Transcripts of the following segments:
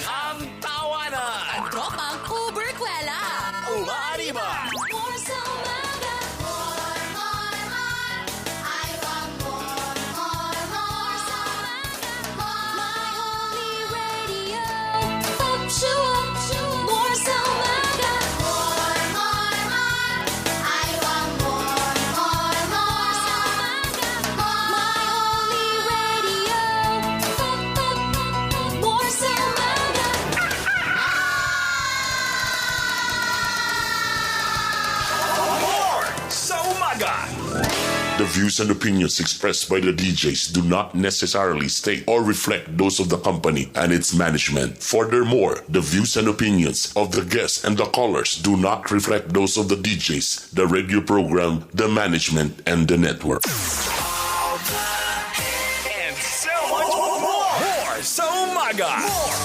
Ang tawanan. Tropang Uberkwela. Umaariba. More sa umaga. More, more, more. I want more, more, more sa umaga. More. My only radio. Up, show up, more sa umaga. More, more, more. I want more, more, more sa umaga. More. My only radio. Up, up, up, more sa umaga. More sa umaga. The views and opinions expressed by the DJs do not necessarily state or reflect those of the company and its management. Furthermore, the views and opinions of the guests and the callers do not reflect those of the DJs, the radio program, the management, and the network. And so much more. More sa umaga. More.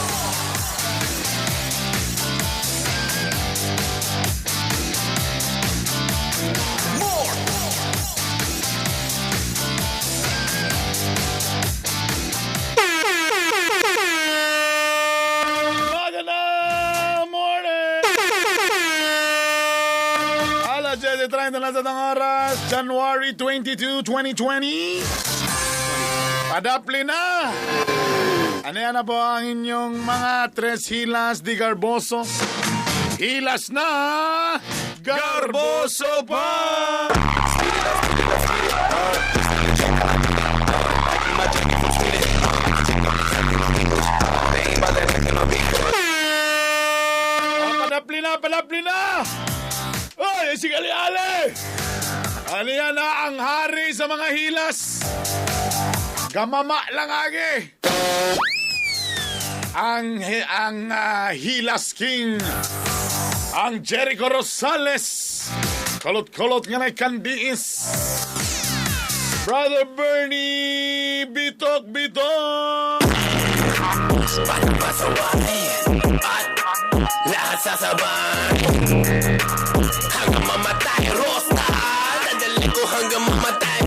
More. Magandang morning! Alas 7:30 na sa tang oras, January 22, 2020. Padapli na! Ano yan na po ang inyong mga tres hilas di Garboso? Hilas na! Garboso pa! Ah, padapli na, padapli na! Oy, si Ali Ali! Aliya na ang hari sa mga hilas! Gamama lang agi! Ang Hilas King, ang Jericho Rosales, kulot-kulot nga na kandiis, Brother Bernie, bitok bitok! At lahat sasabay hanggang mamatay, Rosta. Dadali ko hanggang mamatay.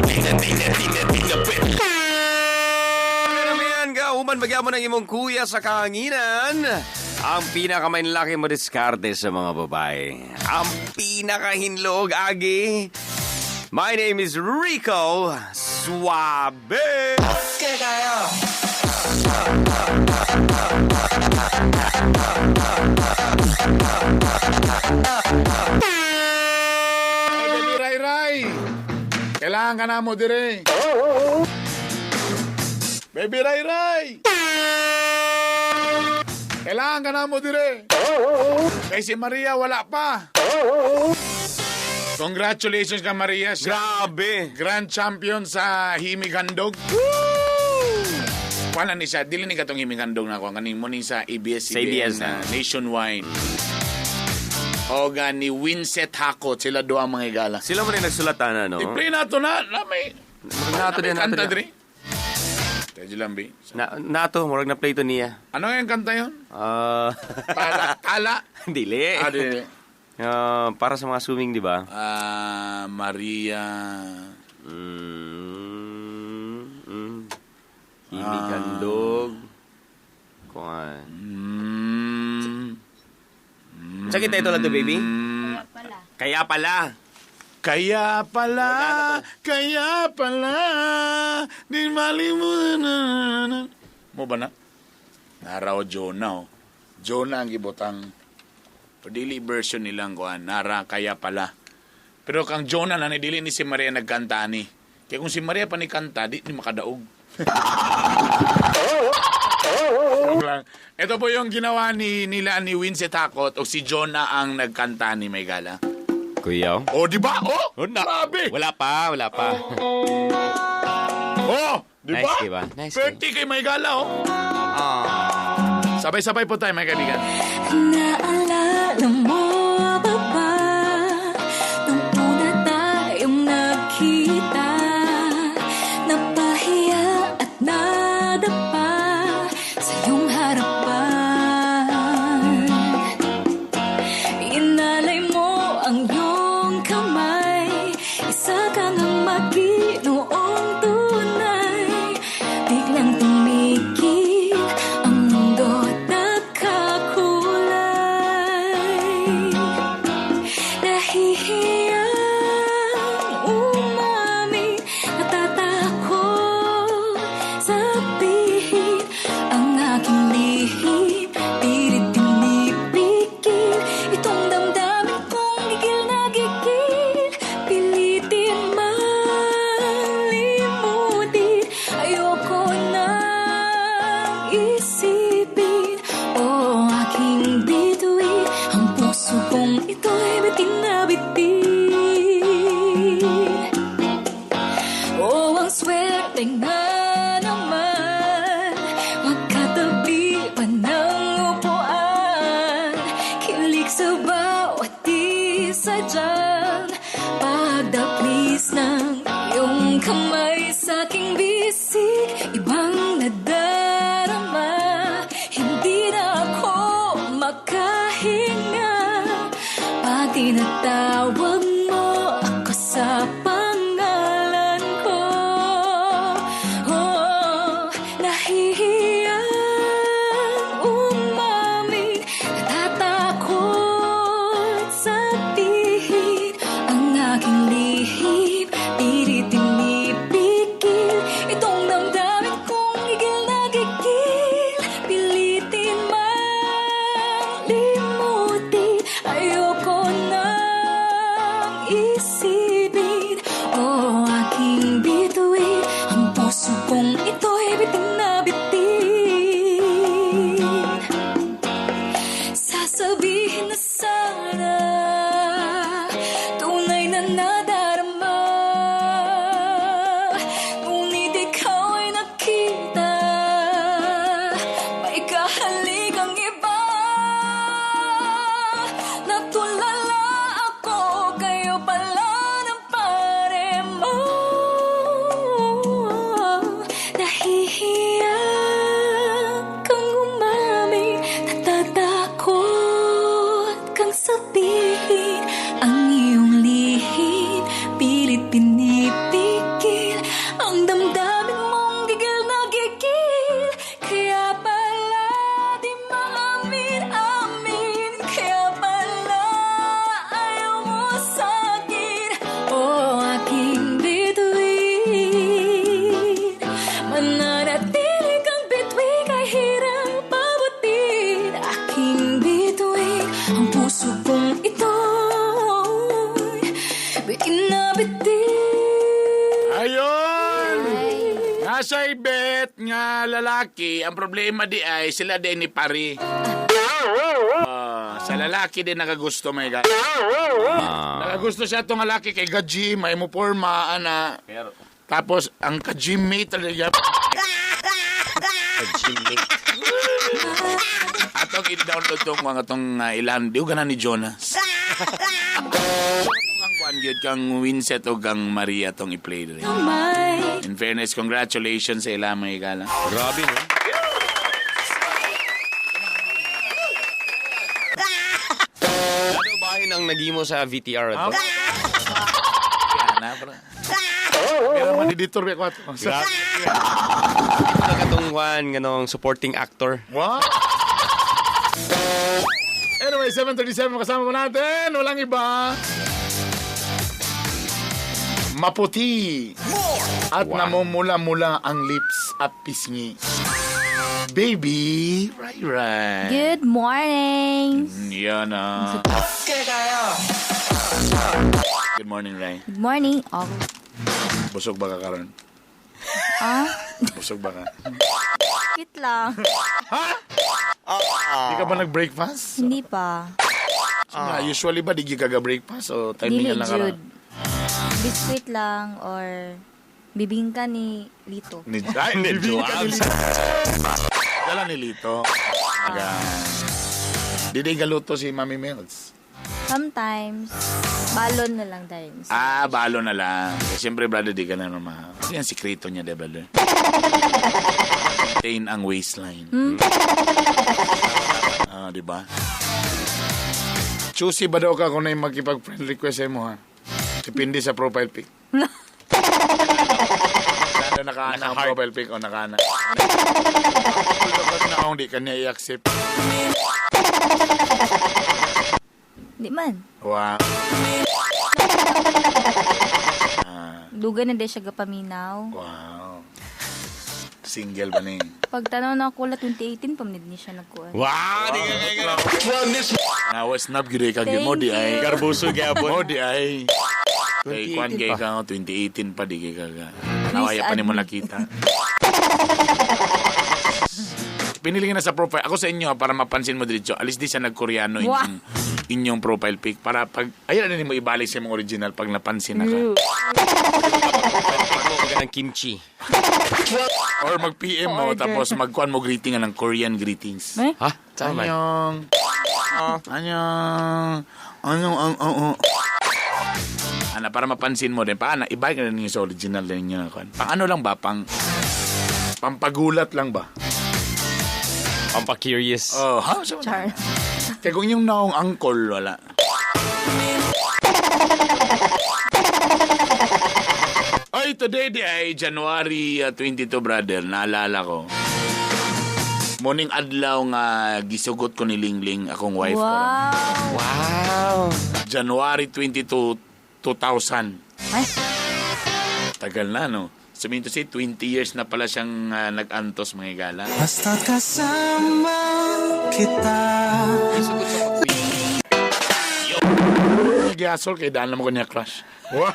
Tina, tina, tina, tina, pwede. Karamihan ka, human bagya mo ng imong kuya sa kahanginan. Ang pinakamainlaki mo diskarte sa mga babae. Ang pinakahinlog, Agi. My name is Rico Suabe. Ay, baby Ray Ray! Kailangan ka na mo dire. Baby Ray Ray! Kailangan ka na mo dire. Kay si Maria wala pa. Congratulations ka, Maria. Siya Grabe. Grand champion sa Himig Handog. Wala ni siya. Dili ni katong Himig Handog na ako. Kaning mo ni sa ABS-CBN Sa ABS na na. nationwide. O ni Winset Hakot. Sila doa ang mga igala. Sila mo rin nagsulatan, ano? I-play na to na. Na may, Nato na din, may nato kanta din. diri. Tedyo lang, bi. Na, nato, murag na play to niya. Ano yung kanta yun? Ah, Tala. Tala. dili. Ah, dili. Ah, para sa mga swimming, di ba? Ah, Maria. Himig Handog. Kuan. Sa kita ito lang to, baby? Kaya pala. Kaya pala, kaya pala, di malimutan. Mo ba na? Naraw Jonah, oh. Jonah ang gibotang. O dili version nilang kuan, nara kaya pala. Pero kang Jonah na ni dili ni si Maria nagkanta ni. Kaya kung si Maria pa ni kanta, di ni makadaog. Joke lang. Ito po yung ginawa ni nila ni Winset Hakot o si Jonah ang nagkanta ni Maygala. Kuya. Oh, di ba? Oh, Oh, na. grabe. Wala pa, wala pa. Oh, di ba? Nice, di ba? Nice, Perti kay Maygala, oh. Ah. Sabay-sabay po tayo, mga kaibigan. Naalala mo ba ba nung una tayong nagkita? Napahiya at nadapa sa iyong harapan. Inalay mo ang iyong kamay, isa kang ang maginoong tunay. Biglang tumigil ang mundo. Tenga naman, magkatabi pa ng upuan. Kilig sa bawat isa dyan. Pagdaplis ng iyong kamay sa aking bisig, ibang nadarama. Hindi na ako makahinga pag tinatawag mo ako sa pangalan ko. Oh, nahihiyang umamin, natatakot sabihin ang aking lihim. Pilit pinipigil itong damdamin kong gigil na gigil. Pilitin mang limutin, ayoko nang isipin. Oh, aking bituin, ang puso kong ito'y bitin na bitin. Sasabihin na sana, tunay na nadarama. Ngunit ikaw ay nakita, may kahalik ang iba. Natulala ako, kayo pala ng pare mo. Nahihiya kang umamin, natatakot kang sabihin ang iyong lihim. Pilit pinipigil ang damdamin mong gigil na gigil. Kaya pala di maamin-amin, kaya pala ayaw mo sa'kin. Oh, aking bituin, mananatili kang bituin kahit hirap abutin. Aking bituin, ang puso kong ito'y bitin na bitin. Ayun! Nasa ibet nga lalaki, ang problema di ay sila din ni pari. Ah, sa lalaki din nakagusto may ga. Nakagusto siya tong lalaki kay ga-gym, may mo forma ana. Pero, Tapos ang ka-gymmate talaga. Ka-gymmate. Atong i-download tong mga tong ilan di gana ni Jonas. Kang kuan gyud kang Winset o kang Maria tong i-play diri. Kamay. In fairness, congratulations sa ila mga igala. Grabe, no? Ano ba yun ang nagimo sa VTR ito? Yan, na, pero man editor ba ko ato. Grabe. Nakatungwan ganong supporting actor. Wow! Anyway, 7:37, kasama mo natin. Walang iba. Maputi. At namumula-mula ang lips at pisngi. Baby, Rai Rai. Good morning! Yan ah. Good morning, Rai. Good morning. Oh, Busog ba ka karon? Ah? Busog ba ka? Cute lang. Di ka ba nag-breakfast? Hindi pa. So, nga, usually ba di ka ga-breakfast o timing Dili, lang karon? Jude. Biscuit lang or bibingka ni Lito. Ni, ay, Ni bibingka ni Joabs. Lito. Dala ni Lito. Aga. Di di galuto si Mami Mills. Sometimes, balon na lang dahil. Ah, balo na lang. Eh, siyempre, brother, di ka na naman. Kasi yan sikreto niya, di ba, brother? Maintain ang waistline. Ah, di ba? Choosy ba daw ka kung na yung makipag-friend request mo, ha? Depende sa profile pic. Naka nakaana ang profile pic o nakaana. Na akong di ka niya i-accept. Di man. Wow. Dugay na di siya gapaminaw. Wow. Single ba ni? Pag tanaw na ako la 2018 pa man ni siya nagkuan. Wow! Di ka kaya Nawa snap gyud ka gyud mo di ay. Garbuso gyapon. Mo di ay. Kay kwan 2018 kay pa. ka 2018 pa di kay ka. Nawaya pa nimo nakita. Pinili na sa profile. Ako sa inyo para mapansin mo diretso. Alis di siya nagkoreano inyong inyong profile pic para pag ayun na nimo ibalik sa imong original pag napansin na ka. ka ng kimchi. Or mag-PM mo, Order. tapos magkuan mo greeting nga ng Korean greetings. Eh? Ha? Tama man. Anyong. Anyong. Anyong, ang, ang, ang. Ana, para mapansin mo din. Paano, iba ka rin yung sa original din yun. Pang ano lang ba? Pang, pampagulat lang ba? Pampa-curious. Oh, ha? So, Char. Kaya kung yung naong angkol, wala. Ay, today di ay January 22, brother. Naalala ko. Morning adlaw nga gisugot ko ni Lingling akong wife ko. Wow. Wow. January 22, 2000. Ay, Tagal na, no? So, mean to say, 20 years na pala siyang nag-antos, mga igala. Basta kasama kita. Nag-asol kay daan naman ko niya crush. Wow.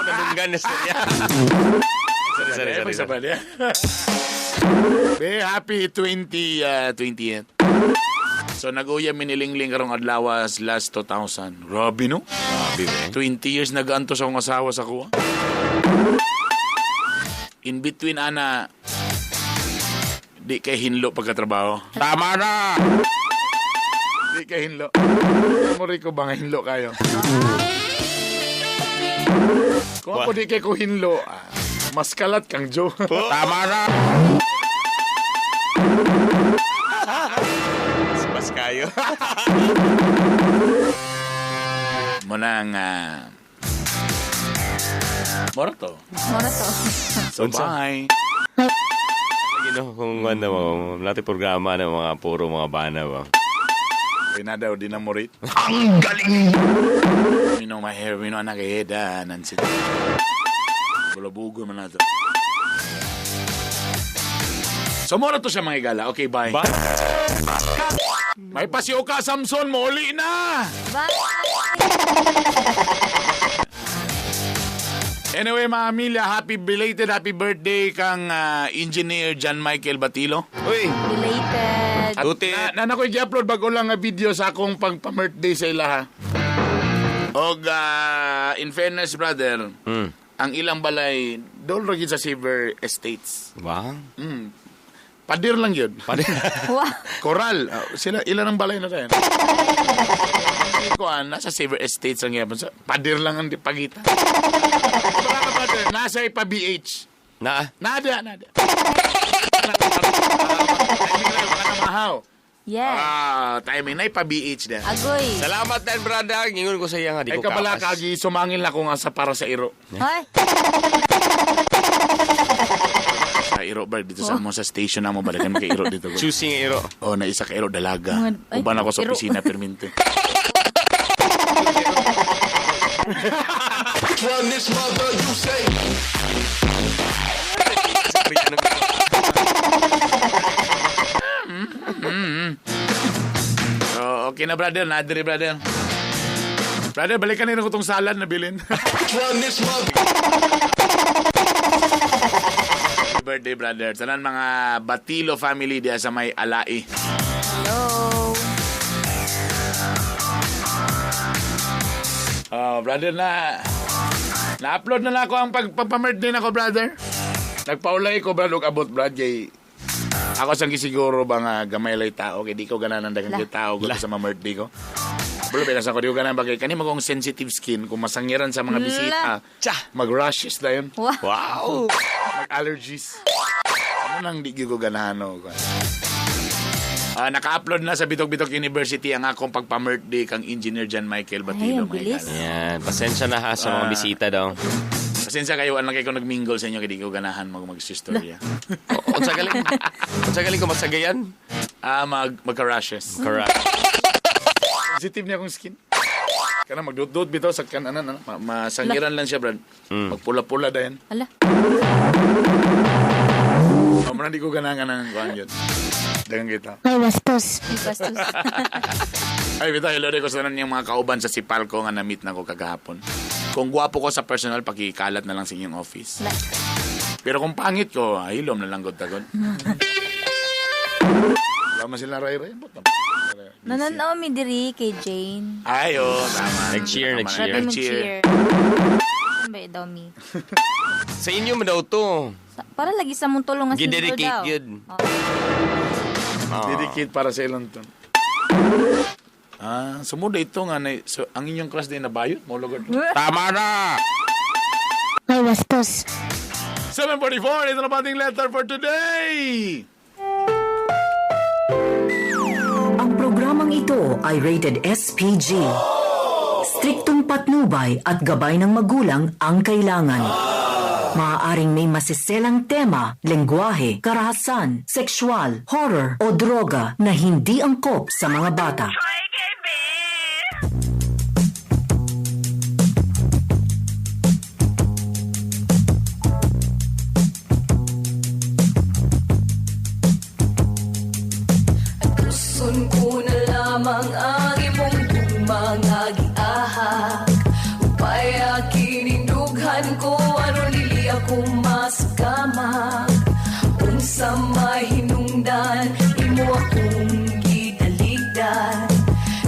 Nadunggan na siya. Sorry, sorry, Eh, sorry. pagsabay niya. Be, happy 20th. So, nag-uya minilingling karong adlaw last 2000. Grabe, no? Grabe, eh. 20 years nag-antos akong asawa sa kuha. In between, ana, di kay hinlo pagkatrabaho. Tama na! Di kay hinlo. Muri ko ba nga hinlo kayo? Kung ako di kay ko hinlo, mas kalat kang Joe. Tama na! Mas kayo. Muna nga... Mora to. mora to. So, bye. Lagi no, kung ano mo, natin programa ng mga puro mga bana ba. Kaya na daw, di na mo rate. Ang galing! Mino maher, mino anak eh, nansi. Bulabugo man na to. So, mora to siya mga igala. Okay, bye. Bye. May pasiyo ka, Samson. Muli na! Bye. Anyway, mga Amelia, happy belated happy birthday kang Engineer John Michael Batilo. Uy! Belated. At Tuti. na ko i-upload bago lang nga video sa akong pagpa-birthday sa ilaha. Og in fairness, brother, ang ilang balay doon ra gyud sa Silver Estates. Wow. Padir lang yun. Wow. Koral. Sila ilan ang balay na tayo? Kuan, nasa Silver Estates ang yapon. Padir lang ang pagitan. Wala ka, brother. Nasa ipa BH. Na? Nada, nada. Mahaw. Yes. Ah, timing na ipa BH na. Agoy. Salamat din, brother. Ingon ko sa iya nga, di Ay ko kabala kapas. kagi sumangil na ko nga sa para sa iro. Ay. Sa iro bar dito sa mo sa station na mo balikan kay iro dito. Choosing iro. Oh, na isa ka iro dalaga. Ay, Uban ako sa iro. opisina perminto. Run this mother, you say. So, okay na brother, nadiri brother. Brother, balikan na rin ko tong salad na bilin. Run this mother. Happy birthday, brother. Tanan mga Batilo family diya sa may Alai. Hello. Oh, brother na na-upload na lang ako ang pagpapamerd din ako, brother. Nagpaulay ko, brother, ug abot, brad, kay ako sang gisiguro ba nga gamay lay tao kay di ko ganahan ang daghang tao gusto sa mga birthday ko. Bro, bela sa ko di ko ganahan bagay kani magong sensitive skin kung masangiran sa mga bisita, Tsa. mag-rashes na yun, Wow. Wow! mag-allergies. Ano nang di ko ganahan no? Naka-upload na sa Bitok Bitok University ang akong pagpa-birthday kang Engineer John Michael Ay, Batilo. ang bilis. Yan. Pasensya na ha sa mga bisita daw. Pasensya kayo, ano kayo kung nag-mingle sa inyo, kaya di ko ganahan mag-istorya. Unsa galing? Unsa galing ko masagayan? Magka-rashes. Correct. Sensitive niya akong skin. Kana magdut-dut bitaw sa kananan, ano, masangiran lang siya, brad. Magpula-pula dayon. Ala. Oh, muna di ko ganahan ng kuan yun. Dagan kita. May bastos. Ay, bitaw, hello ko sa tanan niyang mga kauban sa Sipalco nga na-meet na ko kagahapon. Kung gwapo ko sa personal, pakikalat na lang sa inyong office. La. Pero kung pangit ko, ay, hilom na lang gud tagod. Wala man sila ray-ray. Ba't na- Nananaw mi diri kay Jane. Ay, oh, tama. Nag-cheer, Tama. nag-cheer. Grabe mo Nag-cheer. cheer. Ano ba daw mi? Sa inyo mo daw to. Para lagi sa mong tulong nga single Gidedicate daw. yun. Oh. Ah. Dedicate para sa ilang to. Ah, sumuda ito nga na, so, ang inyong class din nabayot mo lugar. Tama na! Ay, bastos. 7:44, ito na ba ating letter for today? Ang programang ito ay rated SPG. Striktong patnubay at gabay ng magulang ang kailangan. Maaaring may masiselang tema, lengguwahe, karahasan, sexual, horror o droga na hindi angkop sa mga bata. Tuson ko na lamang ang imong gugma nga giahak. Upay kinindughan ko aron dili ako masakamak. Unsa mahinungdan imo akong gitaligdan.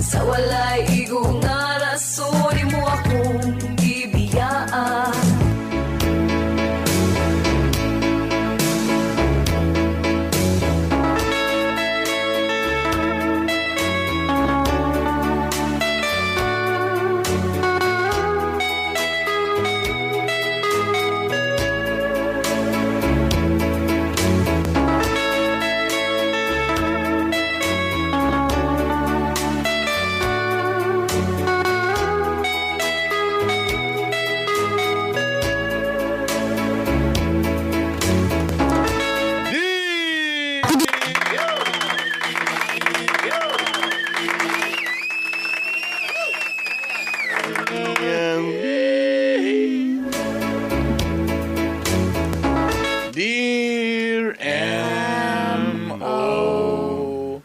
Sa walay igo nga rason imo akong gibiyaan. Dear M O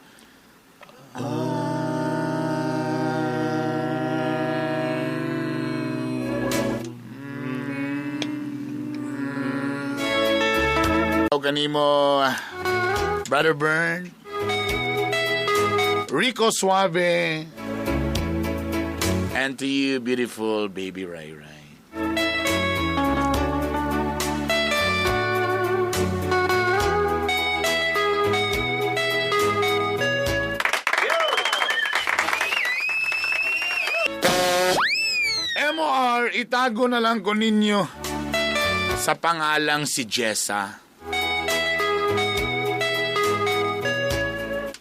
Kanimo, Brother Bern, Rico Suave, and to you, beautiful baby Rai Rai. MOR, itago na lang ko ninyo sa pangalang si Jessa.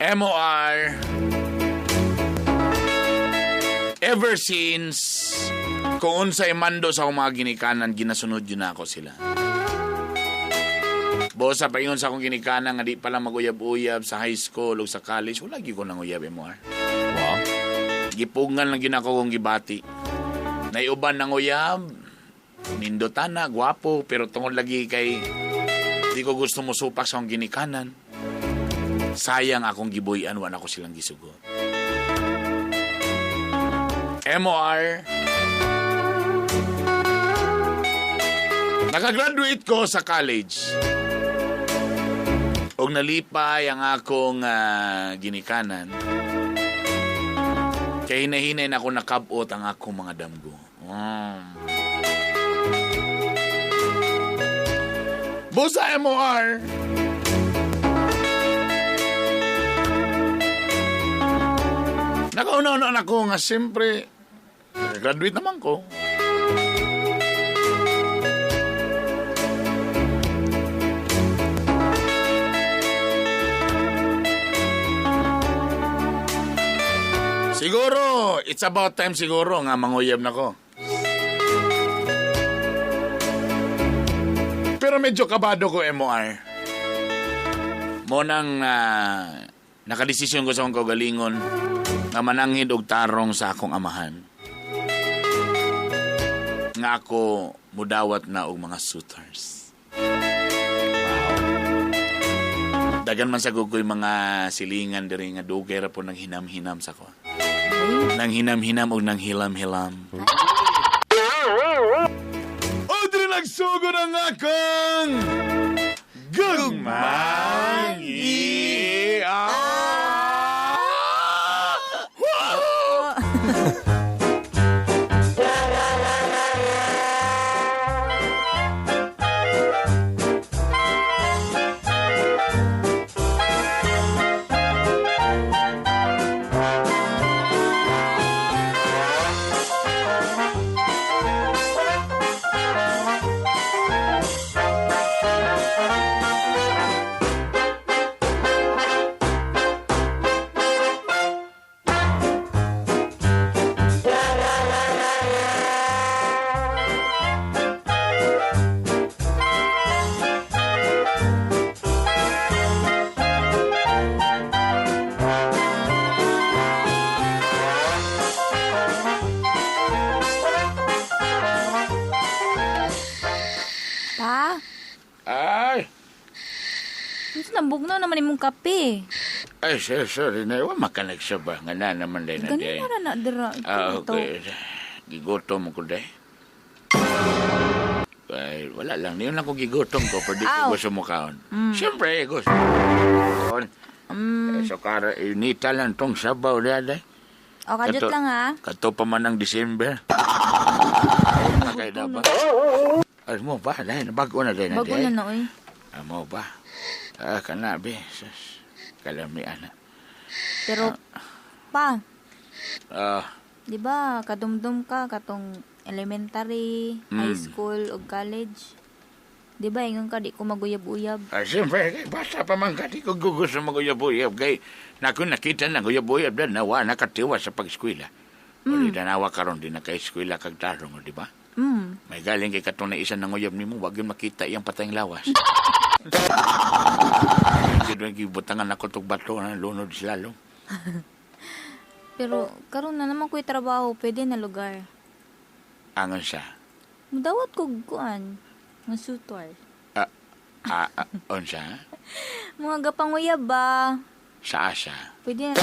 MOR, ever since kung unsay mando sa akong mga ginikanan, ginasunod yun ako sila. Busa paingon sa akong ginikanan nga di pa lang maguyab-uyab sa high school o sa college, wala gyud ko nang uyab, MOR. Wow. Gipugngan lang gyud ako kung gibati. Naiuban ng uyab, nindota na, gwapo, pero tungod lagi kay di ko gusto mo supak sa akong ginikanan. Sayang akong gibuyan, wala ko silang gisugo. MOR, nakagraduate ko sa college. Og nalipay ang akong ginikanan. Kaya hinahinay na ako nakabot ang akong mga damgo. Busa MOR! Nakauna-una na ako nga siyempre, graduate naman ko. Siguro, it's about time siguro nga manguyab na ko. Pero medyo kabado ko, MOR. Mo nang nakadesisyon ko sa akong kaugalingon nga mananghid og tarong sa akong amahan. Nga ako mudawat na og mga suitors. Wow. Dagan man sa ko'y mga silingan diri nga dugay ra po nang hinam-hinam sa ko. Nang hinam-hinam og nang hilam-hilam. O diri nagsugod ang akong gugmang. Bugnaw naman imong kape. Ay, sir, sorry na. Wa makanagsaba. Nga na naman din na Ganun day. na ra na dira. Ito, Ah, ito. okay. Gigutom ko day. Ay, wala lang. Yun lang kung gigutom ko, pero di ko Aw. gusto mo kaon. Siyempre, gusto. Kaon. Eh, so, kara, inita lang tong sabaw na day. O, kadyot Kato- lang ha. Kato pa man ang December. Ayun na kayo dapat. Ay mo ba? Dahil, bago na din. Bago na na, oy. Amo ba? Ah, kanabi. Sus, kalamian na. Pero, pa, Ah, di ba, kadumdum ka, katong elementary, high school, o college. Di ba, ingon ka, di ko maguyab-uyab. ah, siyempre, kay basta pa man ka, di ko gugusto maguyab-uyab. Kay, naku, nakita na guyab-uyab na, nawa, nakatiwa sa pag-eskwela. O di tanawa karon di na kay-eskwela kag tarong, o di ba? May galing kay katong na isa ng uyab nimo, wag yun makita iyang patayng lawas. Hindi doon gibutangan ako tog bato na lunod sila lalong. Pero, karon na naman ko'y trabaho, pwede na lugar. Angon siya. Mudawat ko kuan, nga sutor. Ah, ah, ah, unsa? Mga gapanguyab ba? Sa asa? Pwede na.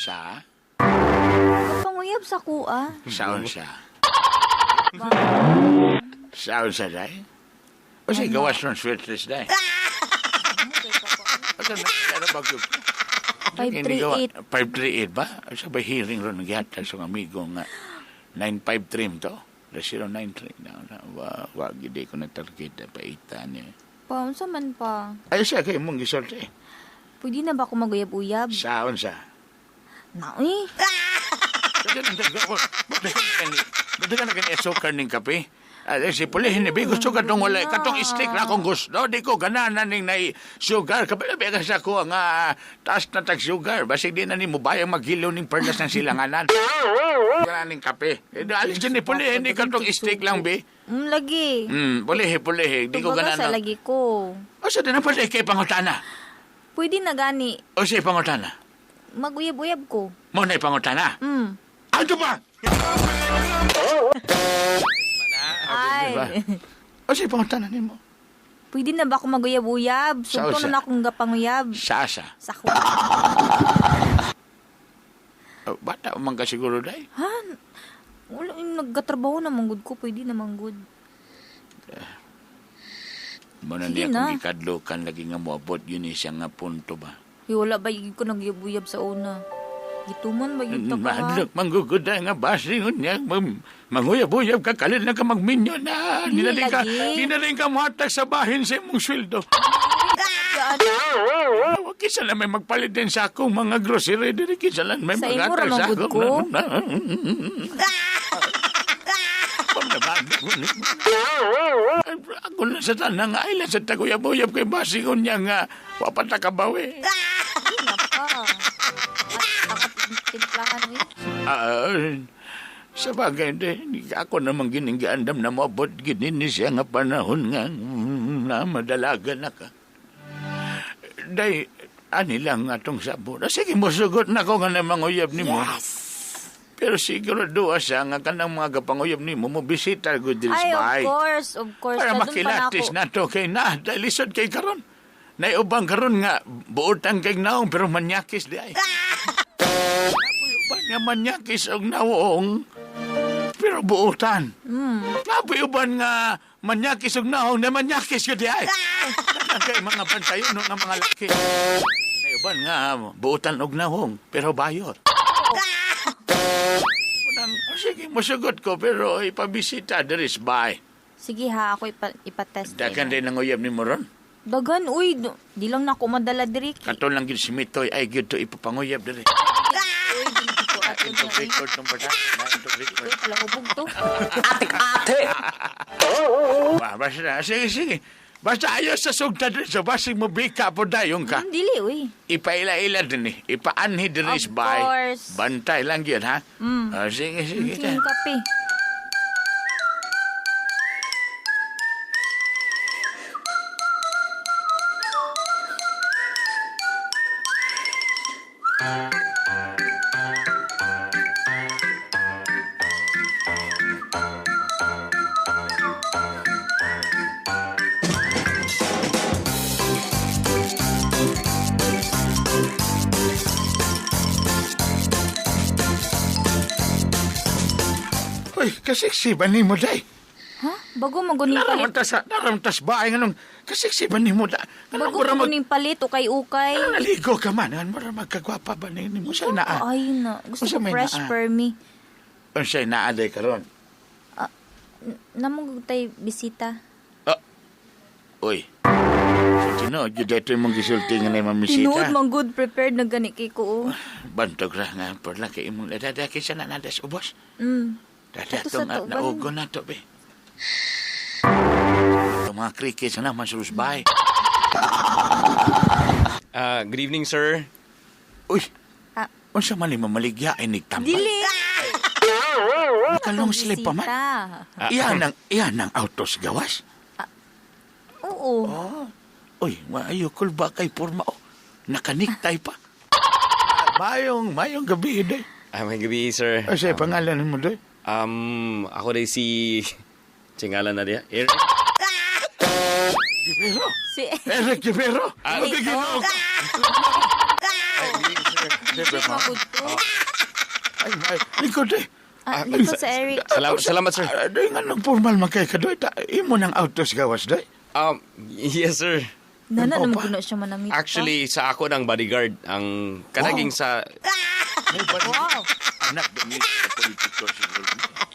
Sa? Gapanguyab sa kuha. Sa unsa? Sa unsa, day? O siya, gawas ng sweetless, day. O siya, ano ba yun? 538. 538 ba? O siya ba hearing ron nagyata sa amigo nga 953 to? The 093. Na, na, wa, wa, gidi ko na target paita niya. Pa, unsa man pa? Ay, siya, kayo mong gisulti. Pwede na ba ako maguyab-uyab? Sa unsa? Na, eh. Ba't ka na kani sukar ning kape? Ay, si pulihin ni gusto ka tong wala. Katong stick na akong gusto. Di ko gananan ning nai sugar. Kapag ka sa ko nga taas na tag sugar. Basig di na ni mo bayang maghilaw ning perlas ng silanganan. Gananan ning kape. Eh, alis din ni pulihin ni katong stick lang, be. Lagi. Pulihi, pulihi. Di ko Tumbaga sa gananan. lagi ko. O sa di na pala kay pangutana. Pwede na gani. O siya pangutana. Maguyab-uyab ko. Mo na pangutana. Ano ba? Ay. Diba? O siya pangutana nimo. Pwede na ba ako maguyab-uyab? Sa- Sugto sa- na akong gapanguyab. Sa asa. Sa kuha. Oh, bata man ka siguro day. Ha? Wala, yung nagkatrabaho na manggod ko. Pwede na manggod. Mo na Sige niya na. kung gikadlokan lagi nga moabot yun siya nga punto ba. Uy, wala ba yung ko nagyuyab sa una? Gituman ba yung taka? Madlok mangguguda nga basi unya manguyab-uyab ka kalin na ka magminyo na. Dili Di na rin ka lagi. di na rin ka mohatag sa bahin sa imong sweldo. Wa kinsa lang may magpalit din sa akong mga grocery diri kinsa lang may Sa imo ra maghatag sa manggod akong. ko. Ako na sa tanang nga isla sa taguyab-uyab kay basi unya nga wa pa ta kabawi. Hindi na pa. At timplahan eh. Ah, sa bagay, hindi, ako naman giningiandam na maabot gini ni siya nga panahon nga na madalaga na ka. Day, ani lang atong sabo. Ah, sige, musugot na ko nga namang uyab ni mo. Yes! Pero siguro doa siya nga kanang mga kapanguyab ni mo, mo bisita ko diri Ay, sa of bahay. course, of course. Para Nadun pa na makilatis ako. na to kay na, dahil lisod kay karon. Naiubang karon nga, buotang kay naong, pero manyakis di ay. Napuy uban nga manyakis og naong, pero buotan. Napuy uban nga manyakis og naong, na manyakis yun di ay. Daghan kay mga bantayon no, nga mga laki. Naiuban nga buotan og naong, pero bayot. Unang, oh, sige, musugot ko, pero ipabisita diri sa bahay. Sige ha, ako ipatest. Dagan din ang uyab ni Moron. Dagan, uy. Di lang na ako madala diri. Kato lang gid si Mitoy ay gyud to ipapanguyab diri. Uy, di ko ato Into na, uy. record tong bata. Na into record. Uy, pala hubog to. Ba, basta sige sige. Basta ayos sa sugta diri so basig mo bika po dayon ka. Dili, uy. Ipaila-ila din eh. Ipaanhi diri Of sa bahay. course. Bantay lang gyud ha. Ah, sige sige. Sige, yung kape. Kasiksi ba nimo day? Ha? Bago man guning palit. Naramtas naramtas ba ay nganong kasiksi ba nimo da? Nganong Bago mura man mag guning palit ukay-ukay. naligo ka man, ngan mura magkagwapa ba nimo sa naa? Ay na, gusto Unsa ko may fresh naa? per me. Unsay naa day karon? Namong tay bisita. Uy. Sa tinuod gyud ito imong gisulti nga na mamisita. Tinuod man good prepared na gani kay ko. oh. Bantog ra nga perla kay imong dada kay sa nanadas ubos. Dada Ato to sa nga to, naugo na to be. Ito mga crickets na man bay. Ah, good evening, sir. Uy. Ah. Unsa man ni mamaligya ay nigtambal. Dili. Nakalong sleeve pa man. Bisita. Iyan ang autos gawas. Oo. Oh. Uy, maayo kulba kay porma oh. Nakaniktay pa. Mayong gabi day. Ah, may gabi, sir. Ay, sa pangalan mo day. Ako day si... Singalan na diya. Eric. Gibero. Si Eric Gibero. Ah, Ay, Ginoo ko. Di magud to. Ay, ay, lingkod eh. Ah, lingkod sa Eric. Salamat, sir. Ah, Doy nga nung formal man kay ka doy. Imo nang autos gawas doy. Yes, sir. Nana Ano naman pa? guna siya manamit. pa. Actually, sa ako ng bodyguard, ang kanaging sa... Wow. Anak doon ni sa politiko siguro.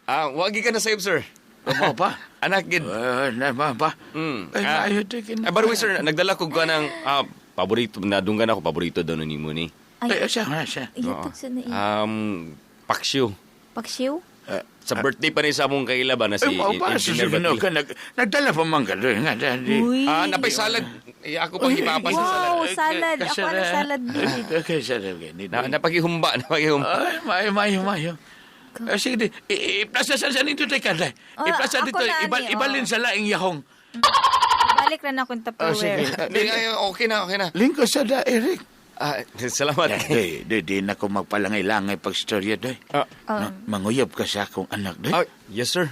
Ah, wagi ka na save, sir. Ano pa? Anak, gid. Na ba ba? Mm. Ay, Ah, maayo doy kin. By the way, sir, nagdala ko ka ng paborito, nadunggan ako, paborito daw ni mo ni. Ay, Ay, siya, siya. iyatog sa na iya. Paksiw. Paksiw? Sa birthday pa ni sa among kaila ba na si Ay, mao ba? Engineer Susunod Batil. ka. Nagdala pa man ka doy. Nga, dadi. Uy. Ah, napay salad. Eh, ako pang ipapas sa salad. Wow, salad. Ako ano salad ni. Okay, salad. Ni. Na, napagihumba, napagihumba. Ay, maayo, maayo, maayo. Eh, sige, di. Iplasa sa nito tayo ka, day. Oh, Iplasa ako dito. na, ani, Ibalin oh. sa laing yahong. Balik na na akong Oh, sige. Tupperware. Di, ay, okay na, okay na. Lingkod sa da, Eric. Ah, salamat. Di, di, di na ko magpalangay-langay pag-storya, doy. Ah, No, manguyab ka sa akong anak, doy. ah, yes, sir.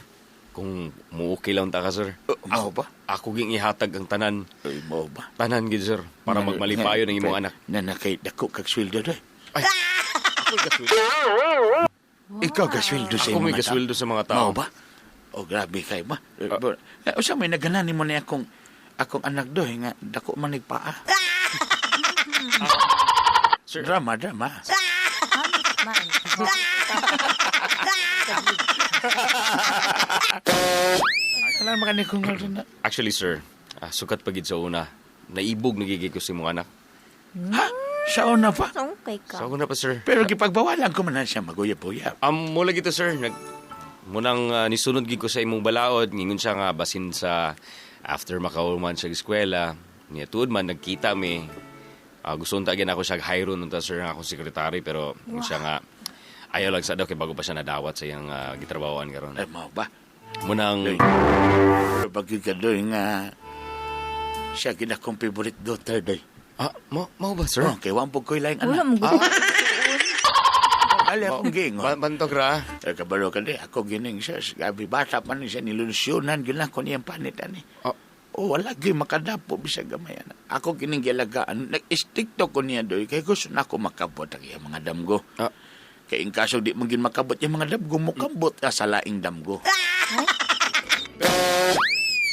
Kung muukay lang ta ka, sir. Oh, mao ba? Ako ging ihatag ang tanan. Ay, mao ba? Tanan, gid, sir. Para magmalipayon ang imong anak. Na nakay dako kag sweldo, doy. Ay, ako gasweldo. Ikaw gasweldo sa Ako imong may mga tao. gasweldo sa mga tao. Mao ba? Oh, grabe kay ba? Eh, usa may naganan nimo ni akong anak doy nga dako man nagpaa. Sir. Drama, drama. Man. Wala man kani kong na. Actually, sir, sukat pagid sa una. Naibog nagigig ko sa imong anak. Ha? Sa una pa. So, okay ka. Sa una pa, sir. Pero gipagbawalan ko man na siya maguyab-uyab. Mula gito, sir. Munang nisunod gid ko sa imong balaod. Ngingon siya nga, basin sa after makauman siya eskwela. Niya tuod man, nagkita mi. Gusto unta gid ako siya hire unta sir nga akong sekretary pero wow. Siya nga ayaw lang sa daw kay bago pa siya nadawat sa iyang gitrabahoan karon. Ay, mao ba? Munang Pero bagay ka doy nga siya gid akong favorite daughter doy. ah, mao ba, sir? Oh, kay wampog ko'y laing Wala anak. mo gusto. Ali akong gingon. Bantog ra. Eh, kabalo ka di, ako gining siya. Gabi bata pa ni siya, nilunsyonan, yun ako niyang panit, ani. Oh. Oh, wala gyud makadapo bisag gamay ana. Ako kining gialagaan, nag-istikto ko niya doy kay gusto na ako makabot ang iyang mga damgo. Ah. Kay in kaso di man gid makabot yung mga damgo, mukabot ka sa laing damgo.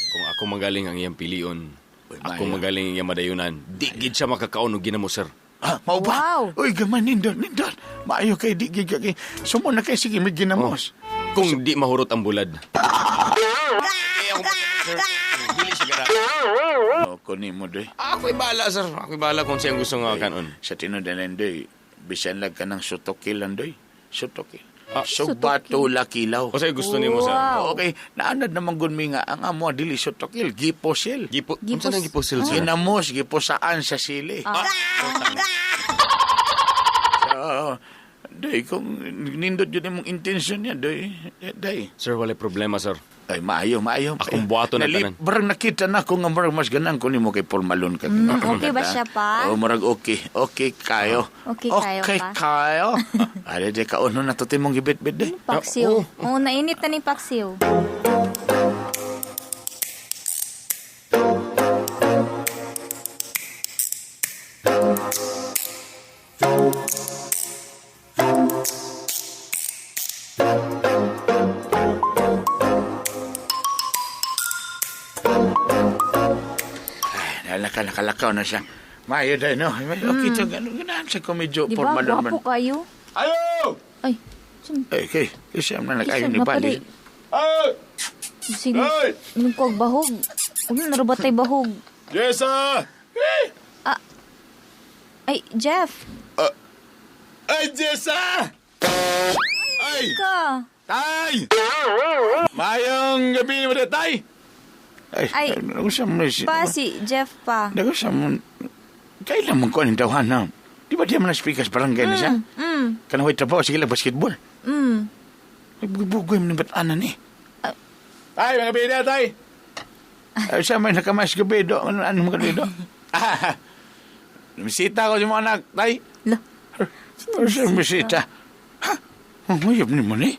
Kung ako magaling ang iyang pilion, Uy, ako maayo. magaling ang iyang madayunan. Di gid siya makakaon og ginamo, sir. Ah, mao ba? Wow. Uy, gaman nindot, nindot. Maayo kay di gid kay sumo na kay sige may ginamos. Kung di mahurot ang bulad. Eh, ako pa, sir. Dili siya gara. Oh, kunin mo doy. Ako'y bahala, sir. Ako'y bahala kung siyang gusto nga kanon. Sa tinod na lang doy, bisan lang ka ng sutokil lang doy. Sutokil. Ah. Sugbato lakilaw. O sa'yo gusto nimo, sir. Wow. Okay, naanad naman gud mi nga ang amo dili sutokil, giposil. Gipo, Gipos- unsa nang giposil, sir? Ginamos, giposaan sa sili. Ah. So, doy, kung nindot yun imong intensyon niya, doy, doy. Sir, walay problema, sir. Ay, maayo, maayo. Akong buhaton na tanan. Barang nakita na ako nga marag mas ganan ko nimo kay formalon ka. Okay ba siya pa? Oh, marag okay. Okay kayo. Okay kayo Okay pa? kayo. Ay, di ka uno na to timong gibit-bit eh. Paksiw. Oo, nainit na ni Paksiw. Nakalakaw na siya. Maayo day, no? Okay, to. Ganun, ganun sa ko medyo Di ba? formal naman. Gwapo kayo. Ayo! Ay, sun. Ay, kay, kasi ang nalakayo Isa, ni Bali. napali. Sige, inom ko og bahog. Ulo, narubatay bahog. Jessa! Ay, Jeff. Ay, Jessa! Ay! Ka. Tay! Mayong gabi mo na, tay! Ay, Ay, nagusa mo na si... Pa, si Jeff pa. Nagusa mo... Kailan mo ko ang tawahan na? Di ba di mo na speakers barangay na siya? Kanang way trabaho, sige lang, basketball. Ay, bugoy mo ng batanan eh. Tay, mga bida, tay! Ay, siya may nakamas gabi, do. Ano, ano mo ka do? Ah, Misita ko sa mga anak, tay. La. Ano siya misita? Ha? Ang mayab ni mo ni?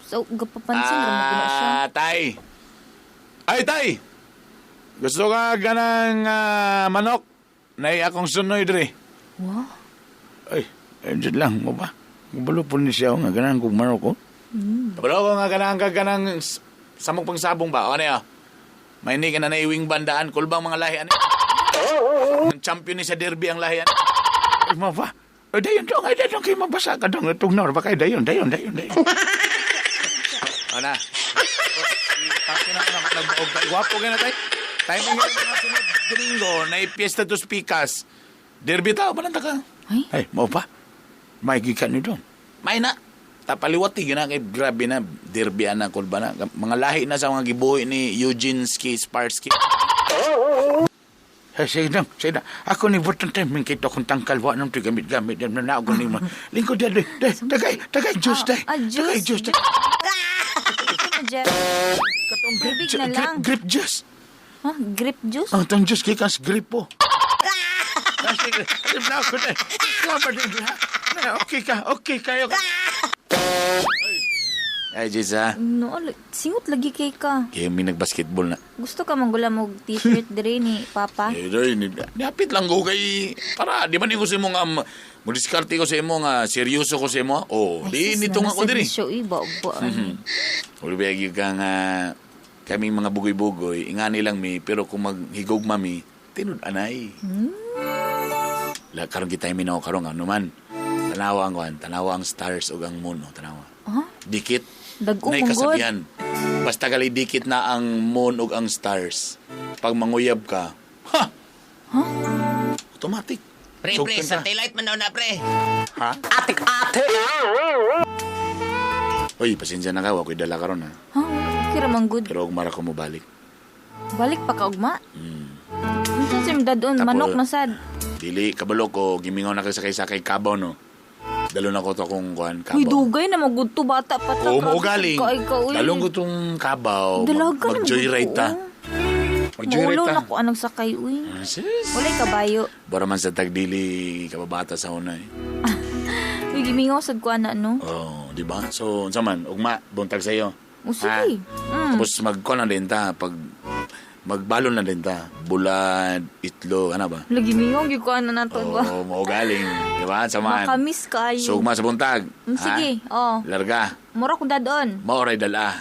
So, gapapansin ra mo gina siya. Ah, tay. Ay, tay! Gusto ka ganang manok? Nay akong sunoy dre. Wow. Ay, ay, dyan lang mo ba? Kabalo po ni siya nga ganang kong manok ko. Kabalo ko nga ganang ka ganang samok pang sabong ba? O, ano yun? May ni ka na naiwing bandaan. Kulbang mga lahi. Ano? Ang champion ni sa derby ang lahi. Ano? Ay, mo ba? Ay, dayon dong. Ay, dayon kayo mabasa ka dong. Tugnaw ba kayo? Dayon, dayon, dayon, dayon. Ano na? Gwapo ka na tayo. Tayo mga mga sunod Domingo na ipiesta dos pikas. Derby tao, balanta ka. Ay? Ay, mo pa? May gikan ni dong. May na. Tapaliwati, gina kay grabe na. Derby ana, kulba na. Mga lahi na sa mga gibuhi ni Eugene Ski Sparsky. Ay, sige na, sige na. Ako ni Button Time, ming kita kong tangkal, wa nang gamit-gamit. Yan na ako ni mo. Lingkod yan, day, tagay, tagay, juice, day. Ah, juice. Tagay, juice, day. Ano, Jeff? Katong Tubig na lang. Grape juice. Ha? Grape juice? Ang tang juice, kay kas grape po. Ah, sige, sige na ako na. Salamat din, ha? Na, okay ka, okay kayo. Ay, Jisa. No, singot lagi kay ka. Kaya may nag-basketball na. Gusto ka manggula mo og t-shirt dire ni Papa? Eh, day, nihapit lang ko kay... Para, di ba ni ko sa imo nga... Mudiskarte ko sa imo nga, seryoso ko sa imo. Oh, di Ay, sus, nito nga ko diri. Show, iba, ba? Uli ba yung ka nga kaming mga bugoy-bugoy, ingani lang mi, pero kung maghigog mami, tinud anay. La karon kita minaw karon ano man. Tanawa ang kuan, tanawa ang stars ug ang moon, oh, tanawa. Ha? Dikit. Dag-o Nay mong god. kasabihan. Basta gali dikit na ang moon ug ang stars. Pag manguyab ka, ha? Ha? Automatic. Pre, pre, Sugtan ka. satellite man daw na, pre. Ha? Ate, ate! Uy, pasensya na ka, wa ko'y dala karon ha. Ha? Okay ra man good. Pero ug mara ko mobalik. Balik pa ka ugma. Unsa sa dadon Tapos- manok na sad. Dili kabalo ko gimingaw na kay sakay-sakay kabaw no. Dalo na ko to akong kuan kabaw. Uy, dugay na magudto bata pa ta. Oo, Grabe, mo galing. Kaay ka, uy. Dalong ko tong kabaw. Dalaga na Mag-joyride ta. Mag-joyride Maulo ta. na ko anong sakay, uy. Ah, sis. Walay kabayo. Bora man sa tagdili kababata sa una eh. Uy, gimingaw sad ko ana, no? Oh, di ba? So, unsa man, ugma, buntag sa iyo. O sige. Tapos magkuan na din ta pag magbalon na din ta. Bulad, itlog, ano ba? Lagi mingaw gyud ko ana nato ba. Oo, mo galing, di ba? Samahan. Makamis kaayo. So, ugma sa buntag. Sige, Ha? oh. Larga. Mura kong dadon. Maoray dala.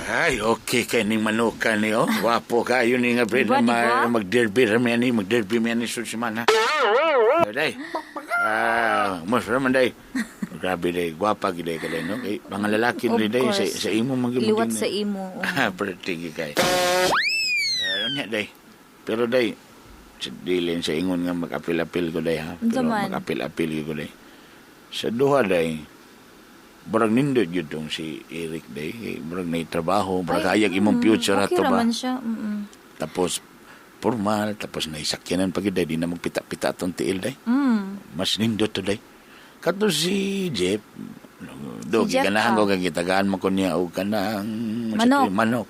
Ay, okay kay ning manukan ni oh. Wapo kayo ni nga bread Diba, na diba? mag-derby ra ni, mag-derby man ni Susimana. Day. Ah, mas raman day. Grabe day, gwapa gid day ka day no. Kay mga lalaki Of ni day sa course. sa imo man gyud Liwat din, sa eh. imo. oh. Ah, pero tige kay. Ano niya day. Pero day sa dilin sa ingon nga mag-apil-apil ko day ha. Unsa Pero man? mag-apil-apil ko day. Sa duha day, barang nindot yun tong si Eric day. Kay Barang nay trabaho, barang Ay, hayag imong future okay ato ba. raman siya. Tapos Formal, tapos naisakyanan pa gyud day, di na magpita-pita atong tiil day. Mas nindot to day. Kato si Jeff, do, Si Jeff, giganahan ah. ko, kay gitagaan mo ko niya, og kanang Manok. manok.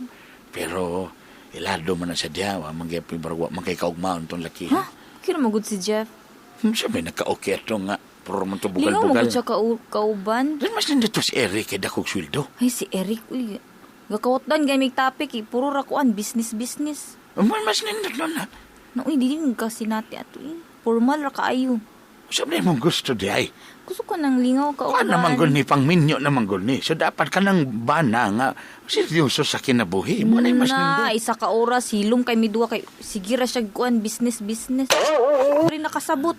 Pero, ilado man na sa diha, wa man gyud barwa, man kay kaugmaon tong laki. Ha? Kira mo good si Jeff. Siyempre, nagka-okay ato nga. Puro man to Lingaw mo bugal-bugal. gud siya kauban. Then mas nindot to si Eric, kay dakog sweldo. Ay, si Eric, uy. Gakawatdan gamig topic eh. Puro rakuan, business, business. Mas nindot nun na. Na, uy, di din kasi nati ato eh. Formal ra kaayo. Sabi mong gusto di ay. Gusto ko ng lingaw kauban. Kuan naman gud ni, pangminyo naman gud ni. So dapat ka ng bana nga, seryoso sa kinabuhi. Mo na mas Na, nindot. isa ka oras, hilom kay midua kay sige ra siya kuan business business. Rin nakasabot.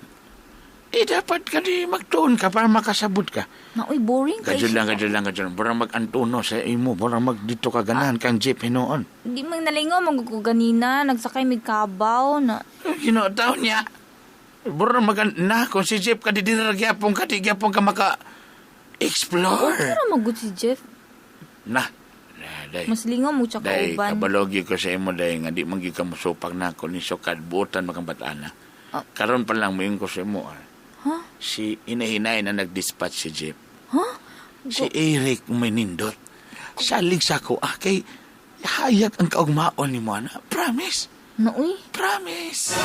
Eh, dapat ka di magtuon ka para makasabot ka. Na, uy, boring kay Kadyo lang, kadyo lang, kadyo lang. Bara mag-antuno sa imo. Bara mag dito ka ganahan kang jeep hinuon. Di man nalingaw man ko ganina, nagsakay mig kabaw na. Ginoo niya. Bara mag na kung si Jeff ka di dira gyapon ka di gyapon ka maka explore. Pero magud si Jeff. Na. Na, day. Mas lingaw mo siya Day, kauban. kabalogi ko sa imo day nga di man gyud ka mosupak na ako ni sukad buotan makang bataan na. Ah. Karon pa lang moingon ko sa imo. Ah. Ha? Si inahinay na nag-dispatch si Jeff. Ha? Si Eric may nindot. Salig sa ko, ah, kay hayag ang kaugmaon ni mo, ana. Promise. Na, uy. Promise.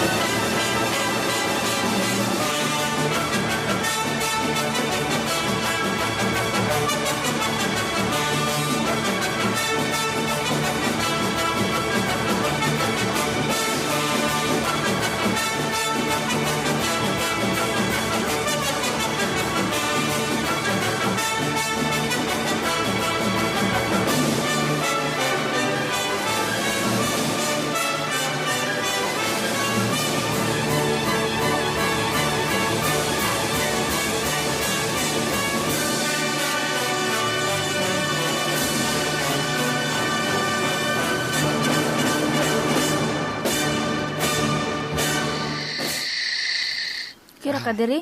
Kira ka diri?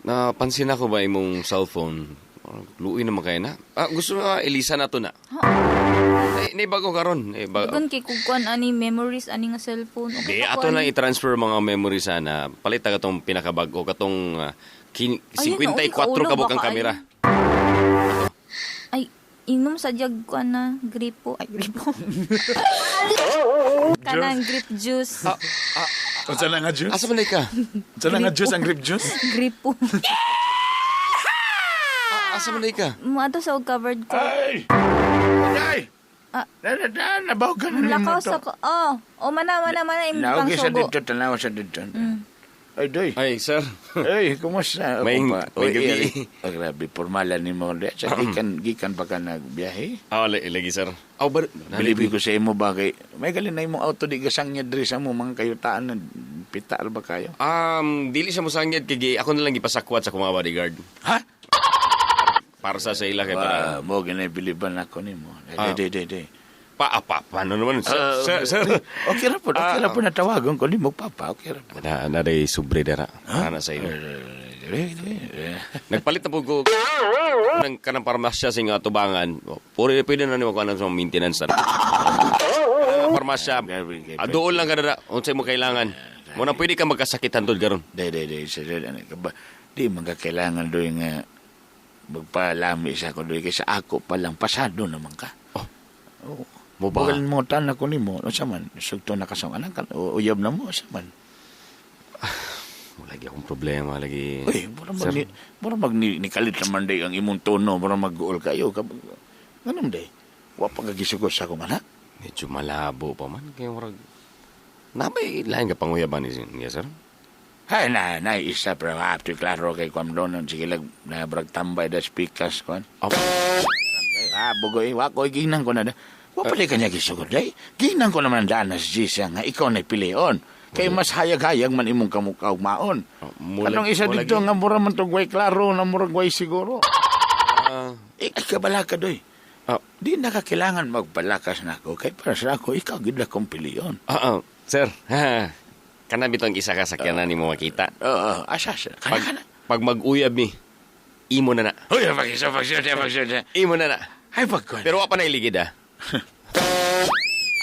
Napansin ako ba imong cellphone? Luoy naman kayo na. Ah, gusto mo Elisa na to na. Ay, nay bago karon. Eh, Dagon kay kung kuan ani memories ani nga cellphone. Di, Okay, ato lang i-transfer mga memory sana. Palit ta katong pinakabago katong Ayun, 54 uy, kaulo, kabuk ang baka kamera. Ay, inom sa jag kuan na gripo. Ay, gripo. Kanang grape juice. Unsa na nga juice? Asa man ka? Unsa na nga juice ang grape juice? Gripo. Asa man ka? Mo ato sa og covered ko. Ay! Ay! Ah. Na, na, na, nabaw ka na nimo Lakaw to. sa ko. Oh, oh mana mana mana imong Naogi sa pangsugo. dito, tanaw sa dito. Ay, doy. Ay, sir. Ay, kumusta? Ako pa. May Uy, gabi. Eric. Oh, grabe, formalan ni mo. Sa gikan pa ka nagbiyahe? Ah, lagi sir. Aw, bar Bilibi ko sa imo ba kay may galin na imong auto di gasang niya diri sa mo mga kayutaan na pita ra ba kayo? Dili siya mosangyad kay ako na lang gipasakwat sa akong mga bodyguard. Ha? Para sa ila kay para. Ba, mo ginay biliban ako nimo. Ah. Di di di di. Pa, pa, paano naman? Sir, Ah, sir, sir. Okay ra po, okay ra po natawagon ko nimo papa, okay ra po. Na, na day sobre dara. Ana sa ilo. Eh, Nagpalit na po ko ng kanang parmasya sa inyo atubangan. Puri pwede na nimo kuan sa maintenance na. Parmasya. Doon lang ka na unsay mo kailangan. Mo na pwede ka magkasakit hantod karon. Di di di sa ano ka ba? Di man ka kailangan doy nga magpalami sa ako doy kaysa ako pa lang pasado naman ka. Oh. Oo. Mo ba? Bugal mo tan ako nimo, unsa man sugto na kasong anak o uyab na mo unsa man. Wala lagi akong problema lagi. Uy, mura mag Sir. ni, mura mag ni, nikalit naman day ang imong tono, mura mag-guol kayo. Ganun day. Wa pa kagisugod sa akong anak. Medyo malabo pa man kay murag Nabay lain ka panguyaban ni niya sir. Hay na, na isa pero apto klaro kay kwam donon sige lag na brag tambay da speakers kwan. Oh. Ah, bugoy wa ko ginan ko na. da. Wa pala kanya gisugod day. Ginan ko naman danas siya nga ikaw na pilion. Kay mas hayag-hayag man imong kamukha ug maon. Oh, mula- Kanong isa mula dito nga mura man tog way klaro na murag way siguro. Ah, Eh, ay kabala ka doy. ah, Di na ka kailangan magbalakas na ako. Kay para sa ako, ikaw gid akong pilion. ah, ah, sir. Kana bitong isa ka sakyanan nimo makita. Oo, asa asa. Kana Pag, kana. pag mag-uyab mi, imo na na. Uy, pagisa, pagisa, pagisa. Imo na na. Ay, pagkuhan. Pero wa pa na iligid ah.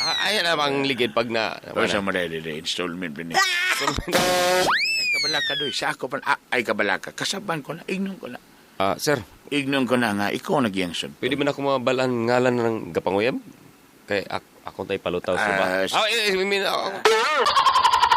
Ah, Ayan na ang ligid pag na. O sa mo dahil installment pa ni. Ay kabalaka doy, sa ako pa ay kabalaka. Kasaban ko na, ignon ko na. Ah, sir, Ignon ko na nga ikaw nagyangson. pwede ba na ako mabalan ngalan ng gapanguyab? Kay ako tayo palutaw sa ba? Ah, I mean, ako.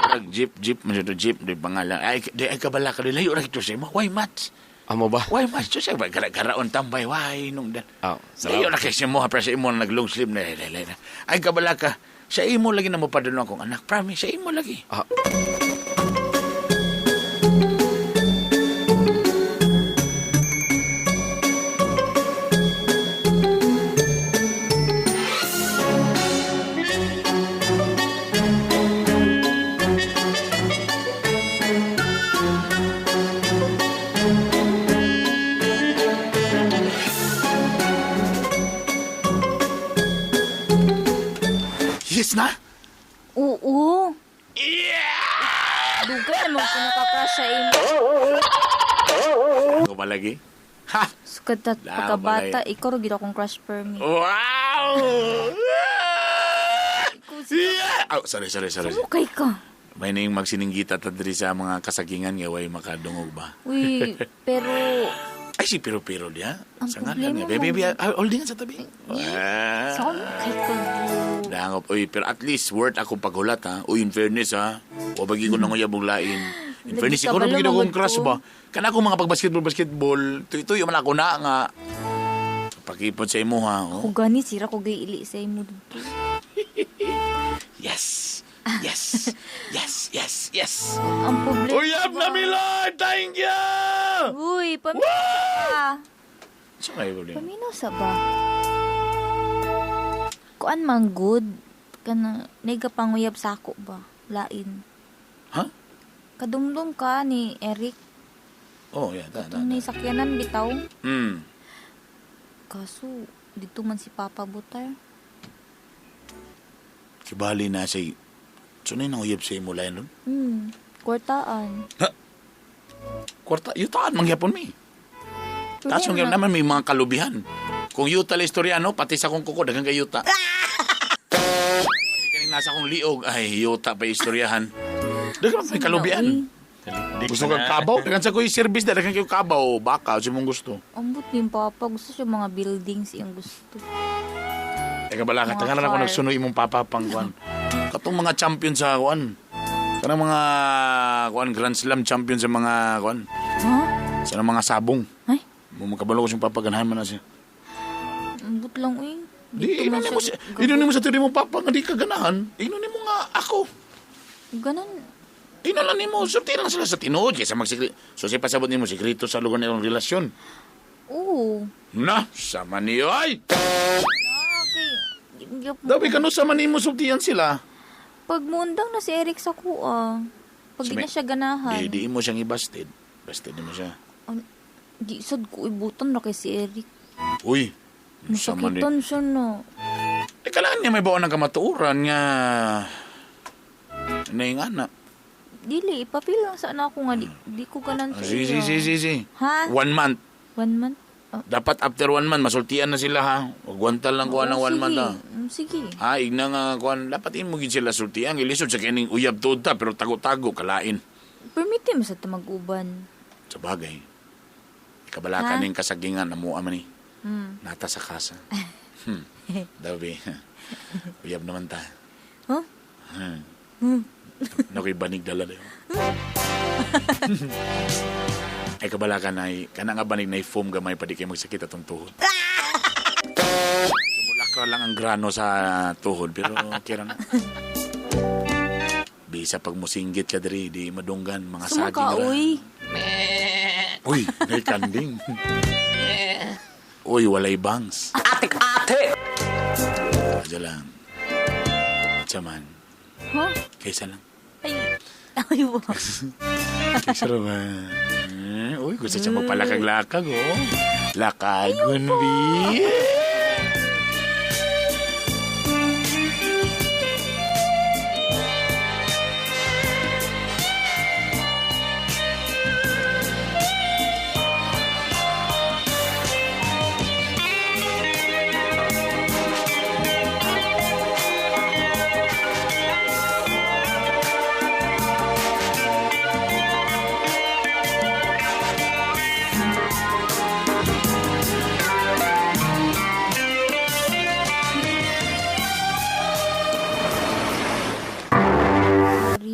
Murag jeep jeep man to jeep di pangalan. Ay di ay kabalaka di layo ra kito sa imo. Why match? Amo ba? Why match? So sa garaon tambay why nung dan. Ah, Layo salamat. na kay sa imo ha, pero sa imo na nag long sleeve na na, na, na. Ay kabalaka sa imo lagi na mo padulong akong anak. Promise sa imo lagi. Ah. Yes na. Oo. Yeah! Dugay naman ko nakakrush sa imo. Ako ba lagi? Ha! Sukad ta Lama pagkabata, lay. ikaw ra gid akong crush per me. Wow! Yeah! Oh, sorry, sorry, sorry. Okay ka. May ning magsininggita ta diri sa mga kasagingan nga way makadungog ba. Uy, pero Ay si Pero Pero diya. Ang Sa ngalan problema nga. Baby, baby, mo- ah, holding sa tabi. Ah. sa kay ka. Dangop. Uy, pero at least worth akong paghulat ha. Uy, in fairness ha. Wa bagi ko nang uyab og lain. In Lagi fairness, ka ikaw na balo, bagi akong mangod crush ko. ba. Kana akong mga pag-basketball, basketball. Tuy-tuy man ako na nga. Pakipot sa imo ha. Oh. Ako gani sira ko giili sa imo dito. Yes. Yes. Yes, yes, yes. Ang problema. Uyab na mi Lord! Thank you! Uy, paminaw sa. Sa may problema? Paminaw sa ba? Kuan man good kana nega panguyab sako ba? Lain. Ha? Kadumdum ka ni Eric Oh, yeah, ta, ta. itong ni sakyanan bitaw. Kaso dito man si Papa Butar. Kibali na say Sunay nang uyab sa imo lain ron. Kwartaan. Ha? Kwarta, yutaan mangyapon mi. Taas yung Problema. naman may mga kalubihan. Kung yuta la istorya, no, pati sa akong kuko, daghang kay yuta. Pati kaning nasa akong liog, ay, yuta pa istoryahan. Daghang may kalubihan. Gusto kang kabaw? Daghang sa ko'y service na, daghang kayo kabaw. Baka, sa mong gusto. Ambot ni Papa gusto siya mga buildings iyang gusto. Teka bala ka, Mga tangalan ako car. nagsuno imong papa pang kuan. Katong mga champion sa kuan. Kanang mga kuan Grand Slam champion sa mga kuan. Ha? Sa mga sabong. Ay, Mo makabalo ko siyang papa ganahan man na siya. ambot lang uy. Di, Dito ino man nimo siya sa ino nimo sa tiri mo papa nga di ka ganahan. Ino nimo nga ako. Ganon. Ino lang nimo, sulti lang sila sa tinuod kaysa magsikri. So siya pasabot nimo sikreto sa lugar niyong relasyon. Oo. Na, sama niyo ay. Ah, okay. Dabi kanu sama nimo sultian sila. Pag muundang na si Eric sa kuha, pag di na siya ganahan, Di, di mo siyang ibasted. Busted nimo siya. Di sad ko ibutan na kay si Eric. Uy, sama ni. Masakitan siya no. Eh, kailangan niya may baon ng kamatuoran nga na yung anak. Dili, ipapil lang sa anak ko nga. Di ko ganan sa Si, iya. si, si, si, si. Ha? 1 month. 1 month? Oh, Dapat after 1 month, masultian na sila ha. Huwag lang kuha ng oo, 1 month sige. ha. Sige. Ha, igna nga kuan. Dapat imo gid sila sultian. Ilisod sa kining uyab tuod ta, pero tago-tago, kalain. Permite mo sa tamag-uban. Sa bagay. Kabalaka Ha? ning kasagingan, namuha man ni. Nata sa kasa. Dabi. Uyab naman ta. Huh? Nakoy banig dala dayo. Ay kabalaka na kana nga banig na foam gamay pa di kay magsakit atong tuhod. Sumulakra lang ang grano sa tuhod pero kira na. Bisa pag musinggit ka diri di madunggan mga saging Sumaka, ra. uy. Uy, may kanding. Uy, walay bangs. Ate, ate! Adyo lang. Saman. Huh? Kaysa lang. Ay, ay, wow. Kaysa ra ba? Uy, gusto siya magpalakag-lakag, oh. Lakagon, bi.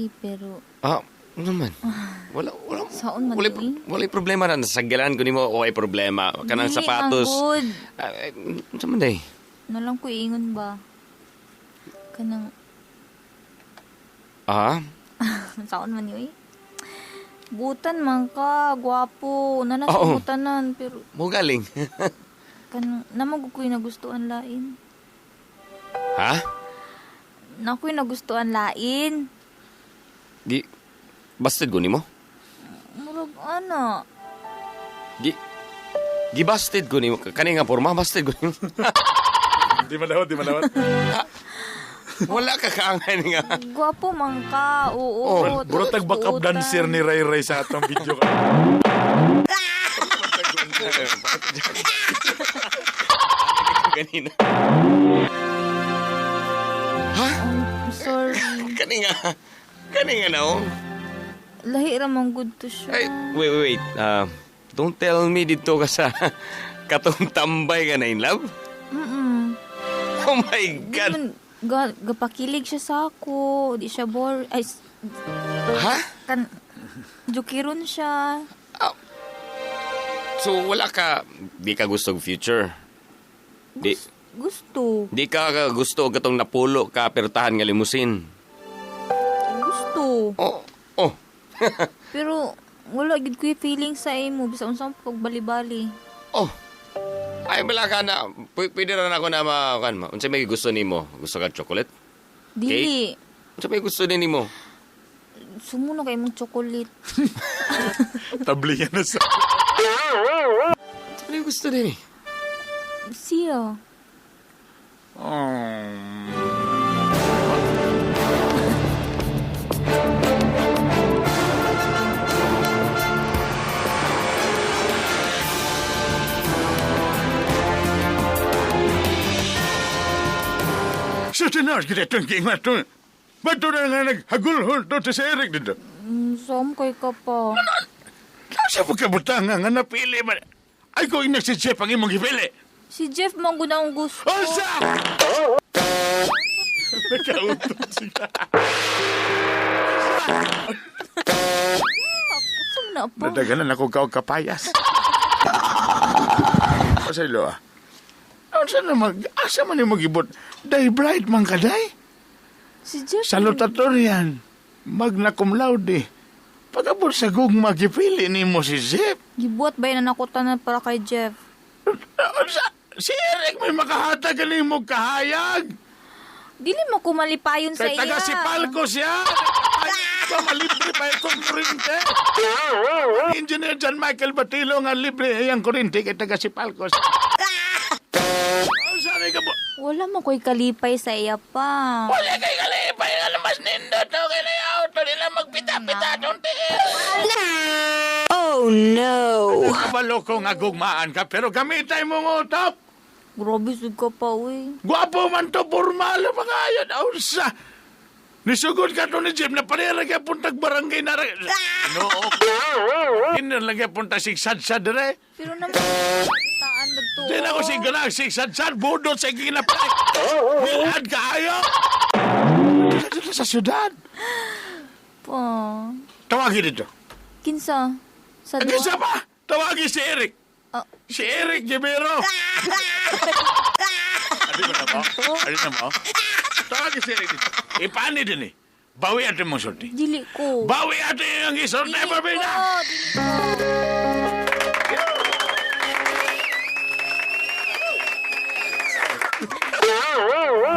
Sorry, pero Ah, ano man? Wala, wala. Saon man Wala, to, eh? wala problema na. Nasagalan ko nimo, okay problema. Kanang Dili, sapatos. ang good. Ah, eh, unsa man day? Nalang ko iingon ba? Kanang, Ah? saon man yun eh? Butan man ka, gwapo. Nana sa Oo. butanan, pero Mo galing. kanang, namag ko'y nagustuhan lain. Ha? Nako'y nagustuhan lain. Di, busted ko nimo? Murag, ana. Di, gi-busted ko nimo. Kani nga porma, busted ko nimo. Di malawat, di malawat. Wala ka kaangay nga. Gwapo man ka, oo. Oh, bro, tag backup buutan. dancer ni Ray Ray sa atong video. Ganina. I'm sorry. Kani nga. Kani nga na, oh. Lahi ra man good to siya. Ay, wait, wait, wait. Ah, don't tell me dito ka sa katong tambay ka na in love. Mm-mm. Oh my God. Di man, gapakilig siya sa ako. Di siya bore. Ay, Ha? kan, jukiron siya. So, wala ka, di ka gusto og future. Di, Gusto. di ka gusto og katong napulo ka pertahan nga limusin. Gusto. Oh, oh. Pero, wala gid ko yung feeling sa imo. Bisa unsang pagbali-bali. Oh. Ay, wala ka na. Pwede ra na ako na ma, kan, ma. Unsa may gusto nimo? Gusto ka chocolate? Dili. Unsa may gusto din nimo? Sumuno kay imong chocolate. Tabliyan na sa... Unsa may gusto din eh? Siya. Oh. Sa tinas, kita itong kingat to. Ba't to na nga naghagulhol to sa Eric dito? Saan kay ka pa? Nasa pagkabutang nga napili man. Ay ko ina si Jeff ang imong gipili. Si Jeff man gud akong gusto. Unsa! Nakautot siya. Saan na pa? Nadaganan ako ka og kapayas. Sa ilo ah. Unsa na mag asa man nimo gibot? Day bright man ka day. Si Jeff. Salutatorian. Magna cum laude. Pag-abot sa gugma gipili nimo si Jeff. Gibuhat ba yun ako tanan para kay Jeff? Unsa? Si Eric may makahatag nimo kahayag. Dili mo kumalipayon sa Kay iya. taga si Palco siya. Ay, malibre pa yung kurinte. Engineer John Michael Batilo nga libre ang kurinte kay taga si Palco. Oh, sabi ka po. Wala mo ko'y kalipay sa iya pa. Wala kay kalipay nga mas nindot to kay na auto nila magpita-pita tong tiil. Oh no! Kabalo ko nga gugmaan ka pero gamitay mong utok. Grabe sud ka pa, uy. Gwapo man to, formal mga ayon. Unsa? Nisugod ka to ni Jim na parera kay puntag barangay na No. Hindi lang kay punta sigsad-sad dire. Pero naman, taan nagtuo. Di na ako sigalag sigsad-sad budot sa ginapay. Nilad kaayo. Dito sa syudad. Pa. Tawagin dito. Kinsa? Sa Ang isa pa. Tawagin si Eric. Ah. Si Eric Gimero. Adi mo na mo? Adi na mo? Tawagin si Eric dito. Ipani din eh. Bawi atin mong sulti. Dili ko. Bawi atin ang isulti, Dili ko. Barbina! Dili ko.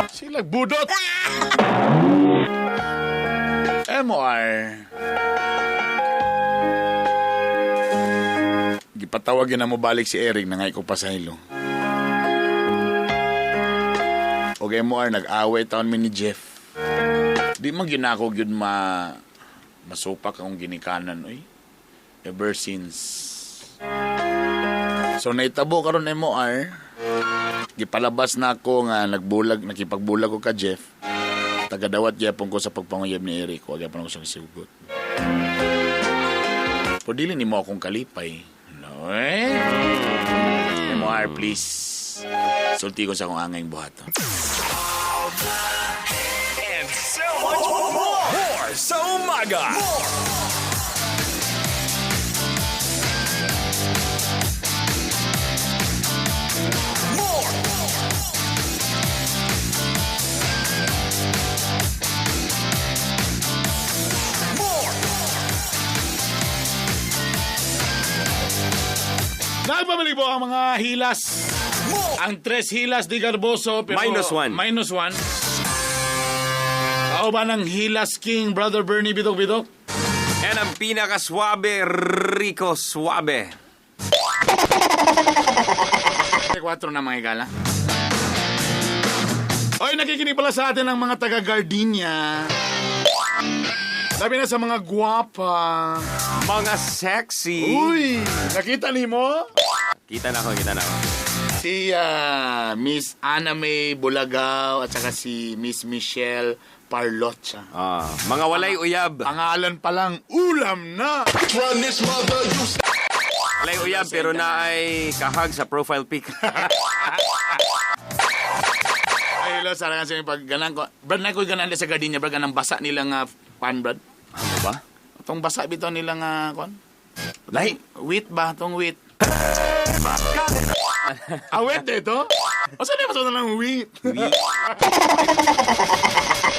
Sila budot. MR. Gipatawag yun na mo balik si Eric na ngay ko pa sa ilo. Og MR, nag-away taon mi ni Jeff. Di man ginako yun ma masupak akong ginikanan oy. Ever since. So naitabo karon MR, gipalabas na ako nga nagbulag, nakipagbulag ko ka Jeff. Tagadawat gyapon ko sa pagpanguyab ni Eric, wa gyapon ako sa kisugot. Pero dili nimo akong kalipay. No eh. MR, please. Sulti ko sa akong angay buhaton. And so much more. More sa umaga. umaga. More. More. More. Nagbabalik po ang mga hilas. More. Ang tres hilas di Garboso. Pero -1. -1. Kauban ng Hilas King, Brother Bernie Bidok Bidok. And ang pinakaswabe, Rico Suabe. 4 na mga igala. Oy, nakikinig pala sa atin ang mga taga-Gardenia. Sabi na sa mga gwapa. Mga sexy. Uy, nakita ni mo? Kita na ako, kita na ako. Si Miss Anna May Bulagaw at saka si Miss Michelle Parlocha. Ah, mga walay uyab. Pangalan pa lang, ulam na! Run this mother, you Walay uyab pero na ay kahag sa profile pic. Ay, hello, sana kasi pag ganan ko. Brad, na ko'y ganan sa Gardenia, Brad, ganang basa nila nga pan, Brad. Ano ba? Itong basa bitaw nila nga, kon. Lahi. Wheat ba? Itong wheat. Ah, wheat dito? O saan yung masunan ng wheat?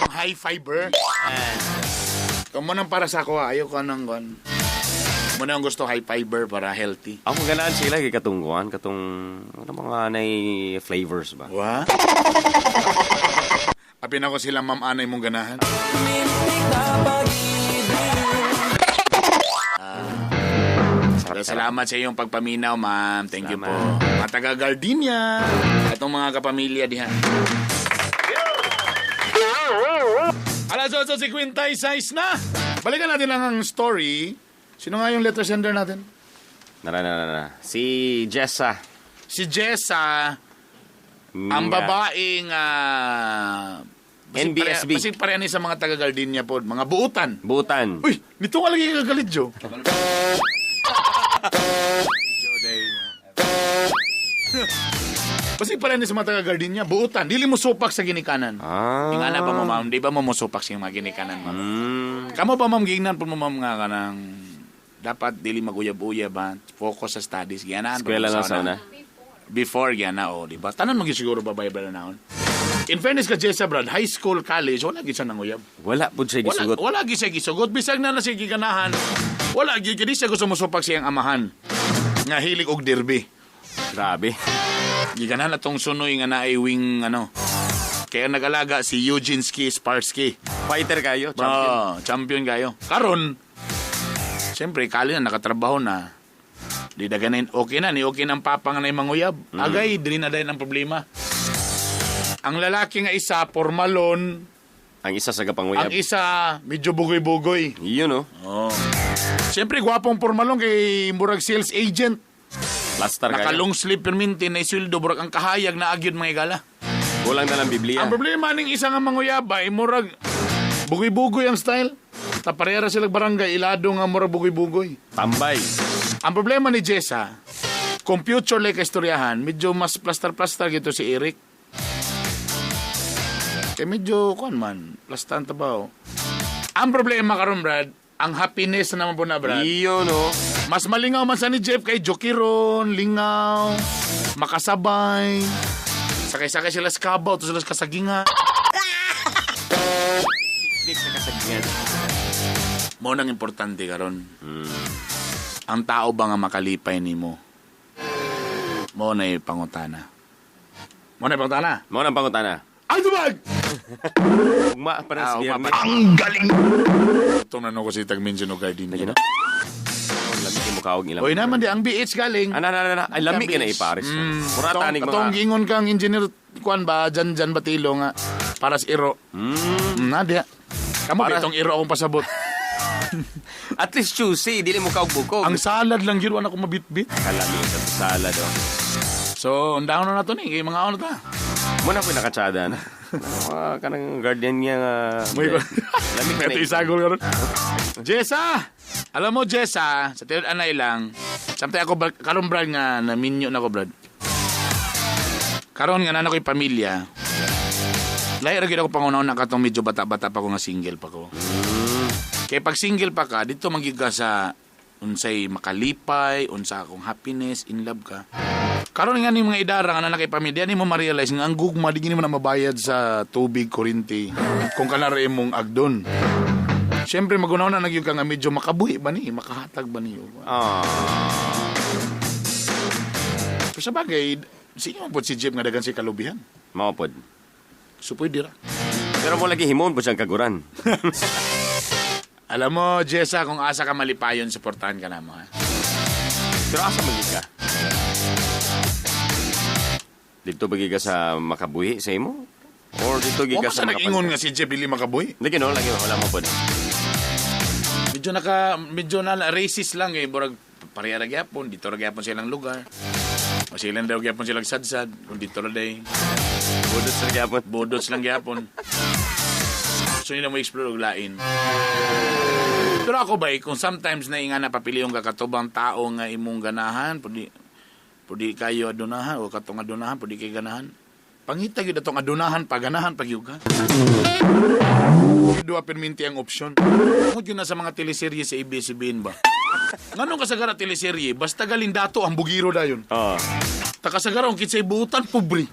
High fiber. Kamo nang para sa ako, ah. Ayaw ko nang kon. Muna ang gusto high fiber para healthy. Ako ganahan sila kay katungguan, katong ano mga nay flavors ba? Wa? Apin ako sila, ma'am Anay, mong ganahan. Ah. Salamat sa iyong pagpaminaw, ma'am. Thank you po. Salamat. Mga taga Gardenia. Atong mga kapamilya diha. Alas 8:56 na. Balikan natin lang ang story. Sino nga yung letter sender natin? Nara, nara, nara. Si Jessa. Si Jessa, ang Nga. babaeng NBSB. Basig pareha ni sa mga taga Gardenia po, mga buutan. Butan. Uy, nito nga lagi kagalit, Joe. Basig pareha ni sa mga taga Gardenia, buutan. Dili mo supak sa ginikanan. Ah. Ingana ba mo, ma'am? Di ba mo mosupak sa mga ginikanan, ma'am? Mm. Kamo ba, ma'am, gingnan po mo, ma'am, nga kanang dapat dili maguyab-uyab, ha? Focus sa studies. Giyanaan pa Eskwela mo lang sa una. Before, giyana, oh, di ba? Tanan mo siguro babay ba na naon? In fairness ka, Jessa, Brad, high school, college, wala gid siya nanguyab. Wala po siya Wala, gisugot. wala gid siya gisugot. Bisag na na siya giganahan. Wala gid kini siya gusto mosupak siyang amahan. Nga hilig og derby. Grabe. Giganahan atong sunoy nga naay wing ano. Kaya nag-alaga si Eugene Ski Sparsky. Fighter kayo, champion. Oh, champion kayo. Karon, siyempre, kali na, nakatrabaho na. Di daganin, okay na, ni okay na ang papa nga na yung manguyab. Agay, dili na dahil ang problema. Ang lalaki nga isa, formalon. Ang isa sa gapanguyab. Ang isa, medyo bugoy-bugoy. Yun oh. Oh. Siyempre, gwapong formalon kay murag sales agent. Lastar kayo. Nakalong sleeve perminti na isweldo, murag ang kahayag na agyod mga igala. Kulang na lang Biblia. Ang problema ning isa nga manguyaba ay murag bugoy-bugoy ang style. Taparera sila barangay, ilado nga murag bugoy-bugoy. Tambay. Ang problema ni Jessa, kung future like istoryahan, medyo mas plastar-plastar gito si Eric. Kaya medyo, kuan man, plastar ang tabaw. Ang problema karon Brad, ang happiness na naman po na, Brad. Iyon oh. Mas malingaw man sa ni Jeff kay Jokiron, lingaw, makasabay. Sakay-sakay sila sa kabaw, to sila sa kasagingan. Picnic sa kasagingan. Mo nang importante karon. Ang tao ba nga makalipay nimo? Mo na pangutana. Mo na pangutana. Mao nang pangutana. Ay, tubag! Ugma pa na Ah, si ugma Biyernes. pa. Ang galing. Ito na ko si Tagminsin o Gardenia. Lagi na. Oh, Lami kay mukaog ilang. Oy naman di, ang BH galing. Ana ana ana. Ay lami kay na ipares. Murata ning mga. Atong gingon kang engineer kuan ba jan jan batilo nga para sa iro. Na diha. Kamo Para- bitong iro akong pasabot. At least juicy, dili mo kaog bukog. Ang salad lang yun wala ko mabitbit. kalami sa salad oh. So, undaon na nato ni kay mga ano ta. Muna po nakatsada na. Ano kanang guardian niya nga. May Lami kay Ito na. isagol karon. Jessa! Alam mo Jessa, sa tinud anay lang. Samtay ako karon brad nga naminyo na ko brad. Karon nga nana ko'y pamilya. Lahi ra gyud ako pangunaon na katong medyo bata-bata pa ko nga single pa ko. Kay pag single pa ka, dito man gyud ka sa unsay makalipay, unsa akong happiness, in love ka. Karon nga ni mga idara nga na kay pamilya ni mo ma-realize nga ang gugma di gini mo na mabayad sa tubig, kuryente kung kanara imong agdon. Siyempre magunaw na nagyud ka nga medyo makabuhi ba ni, makahatag ba ni. Ah. Pero sa bagay, sige man po si Jeff nga dagan si kalubihan. Mao pod. So pwede ra. Pero mo lagi himon po siyang kaguran. Alam mo, Jessa, kung asa ka malipayon, suportahan ka na mo, ha? Pero asa man gid ka? Dito ba gid ka sa makabuhi sa imo? Or dito gid Wa ka man sa sa nag-ingon nga si Jeff dili makabuhi. Lagi no, lagi wala mo pod. Medyo na racist lang eh, burag pareha ra gyapon, dito ra gyapon silang lugar. O silang daw gyapon silang sadsad, kung dito ra day. Budots ra gyapon. Budots lang gyapon. Gusto nila mo explore og lain. Pero ako ba, eh, kung sometimes na nga napapiliyong kakatubang tao nga imong ganahan, pudi kayo adunahan o katong adunahan, pudi kay ganahan. Pangita gyud atong adunahan pa ganahan pag ka. Duha perminti ang opsyon. Tungod yun na sa mga teleserye sa ABS-CBN ba? Nganong kasagara teleserye, basta galing dato ang bugiro dayon. Oo. Takasagara ang kitsay buutan pobre.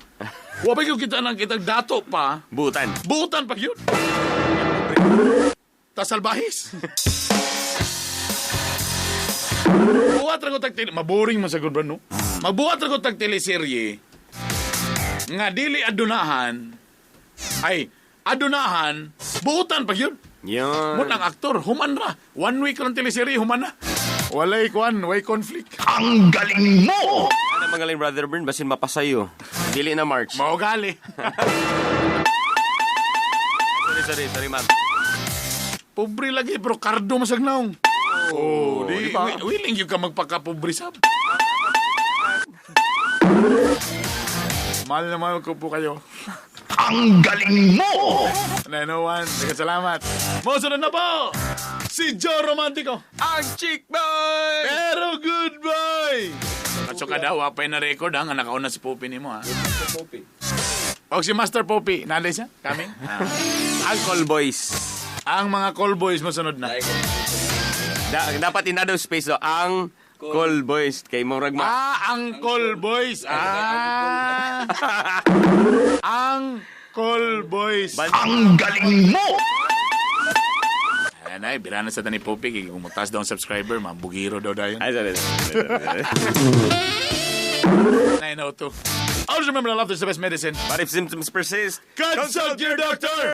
Wa pa gyud kita nang kitag dato pa. Butan. Buutan pa gyud. Tasalbahis. Buhat ra ko tag tele, maboring man sa good bro, no? Magbuhat ra ko tag teleserye nga dili adunahan ay adunahan buutan pa gyud. Yan. Mo nang aktor, human ra. One week lang teleserye, human na. Walay kwan, way conflict. Ang galing mo! Ano magaling Brother Bern basin mapasayo. Dili na March. Mao gali. Sorry, sorry, sorry ma'am. Pobre lagi pero kardo masag naong. Oh, di, di ba? Willing yun ka magpakapobre sab. Mahal na mahal ko po kayo. Ang galing mo! 901, daghang salamat. Mosunod na po, si Joe Romantico. Ang chick boy! Pero good boy! At so kada, wapay na record ha, nga nakauna si Poppy ni mo ha. O si Master Poppy, nanday siya? Kami? Ang call boys. Ang mga call boys mosunod na. Dapat inadaw space do ang call boys kay murag ma. Ah, ang call boys. Ah. Ang call boys. Ang galing mo! Ayan ay, birana sa tani Poppy, kay kung mutaas daw ang subscriber, mabugiro daw dayon. Ay, sorry. Sorry. 902. Always remember to love is the best medicine. But if symptoms persist, Consult your doctor!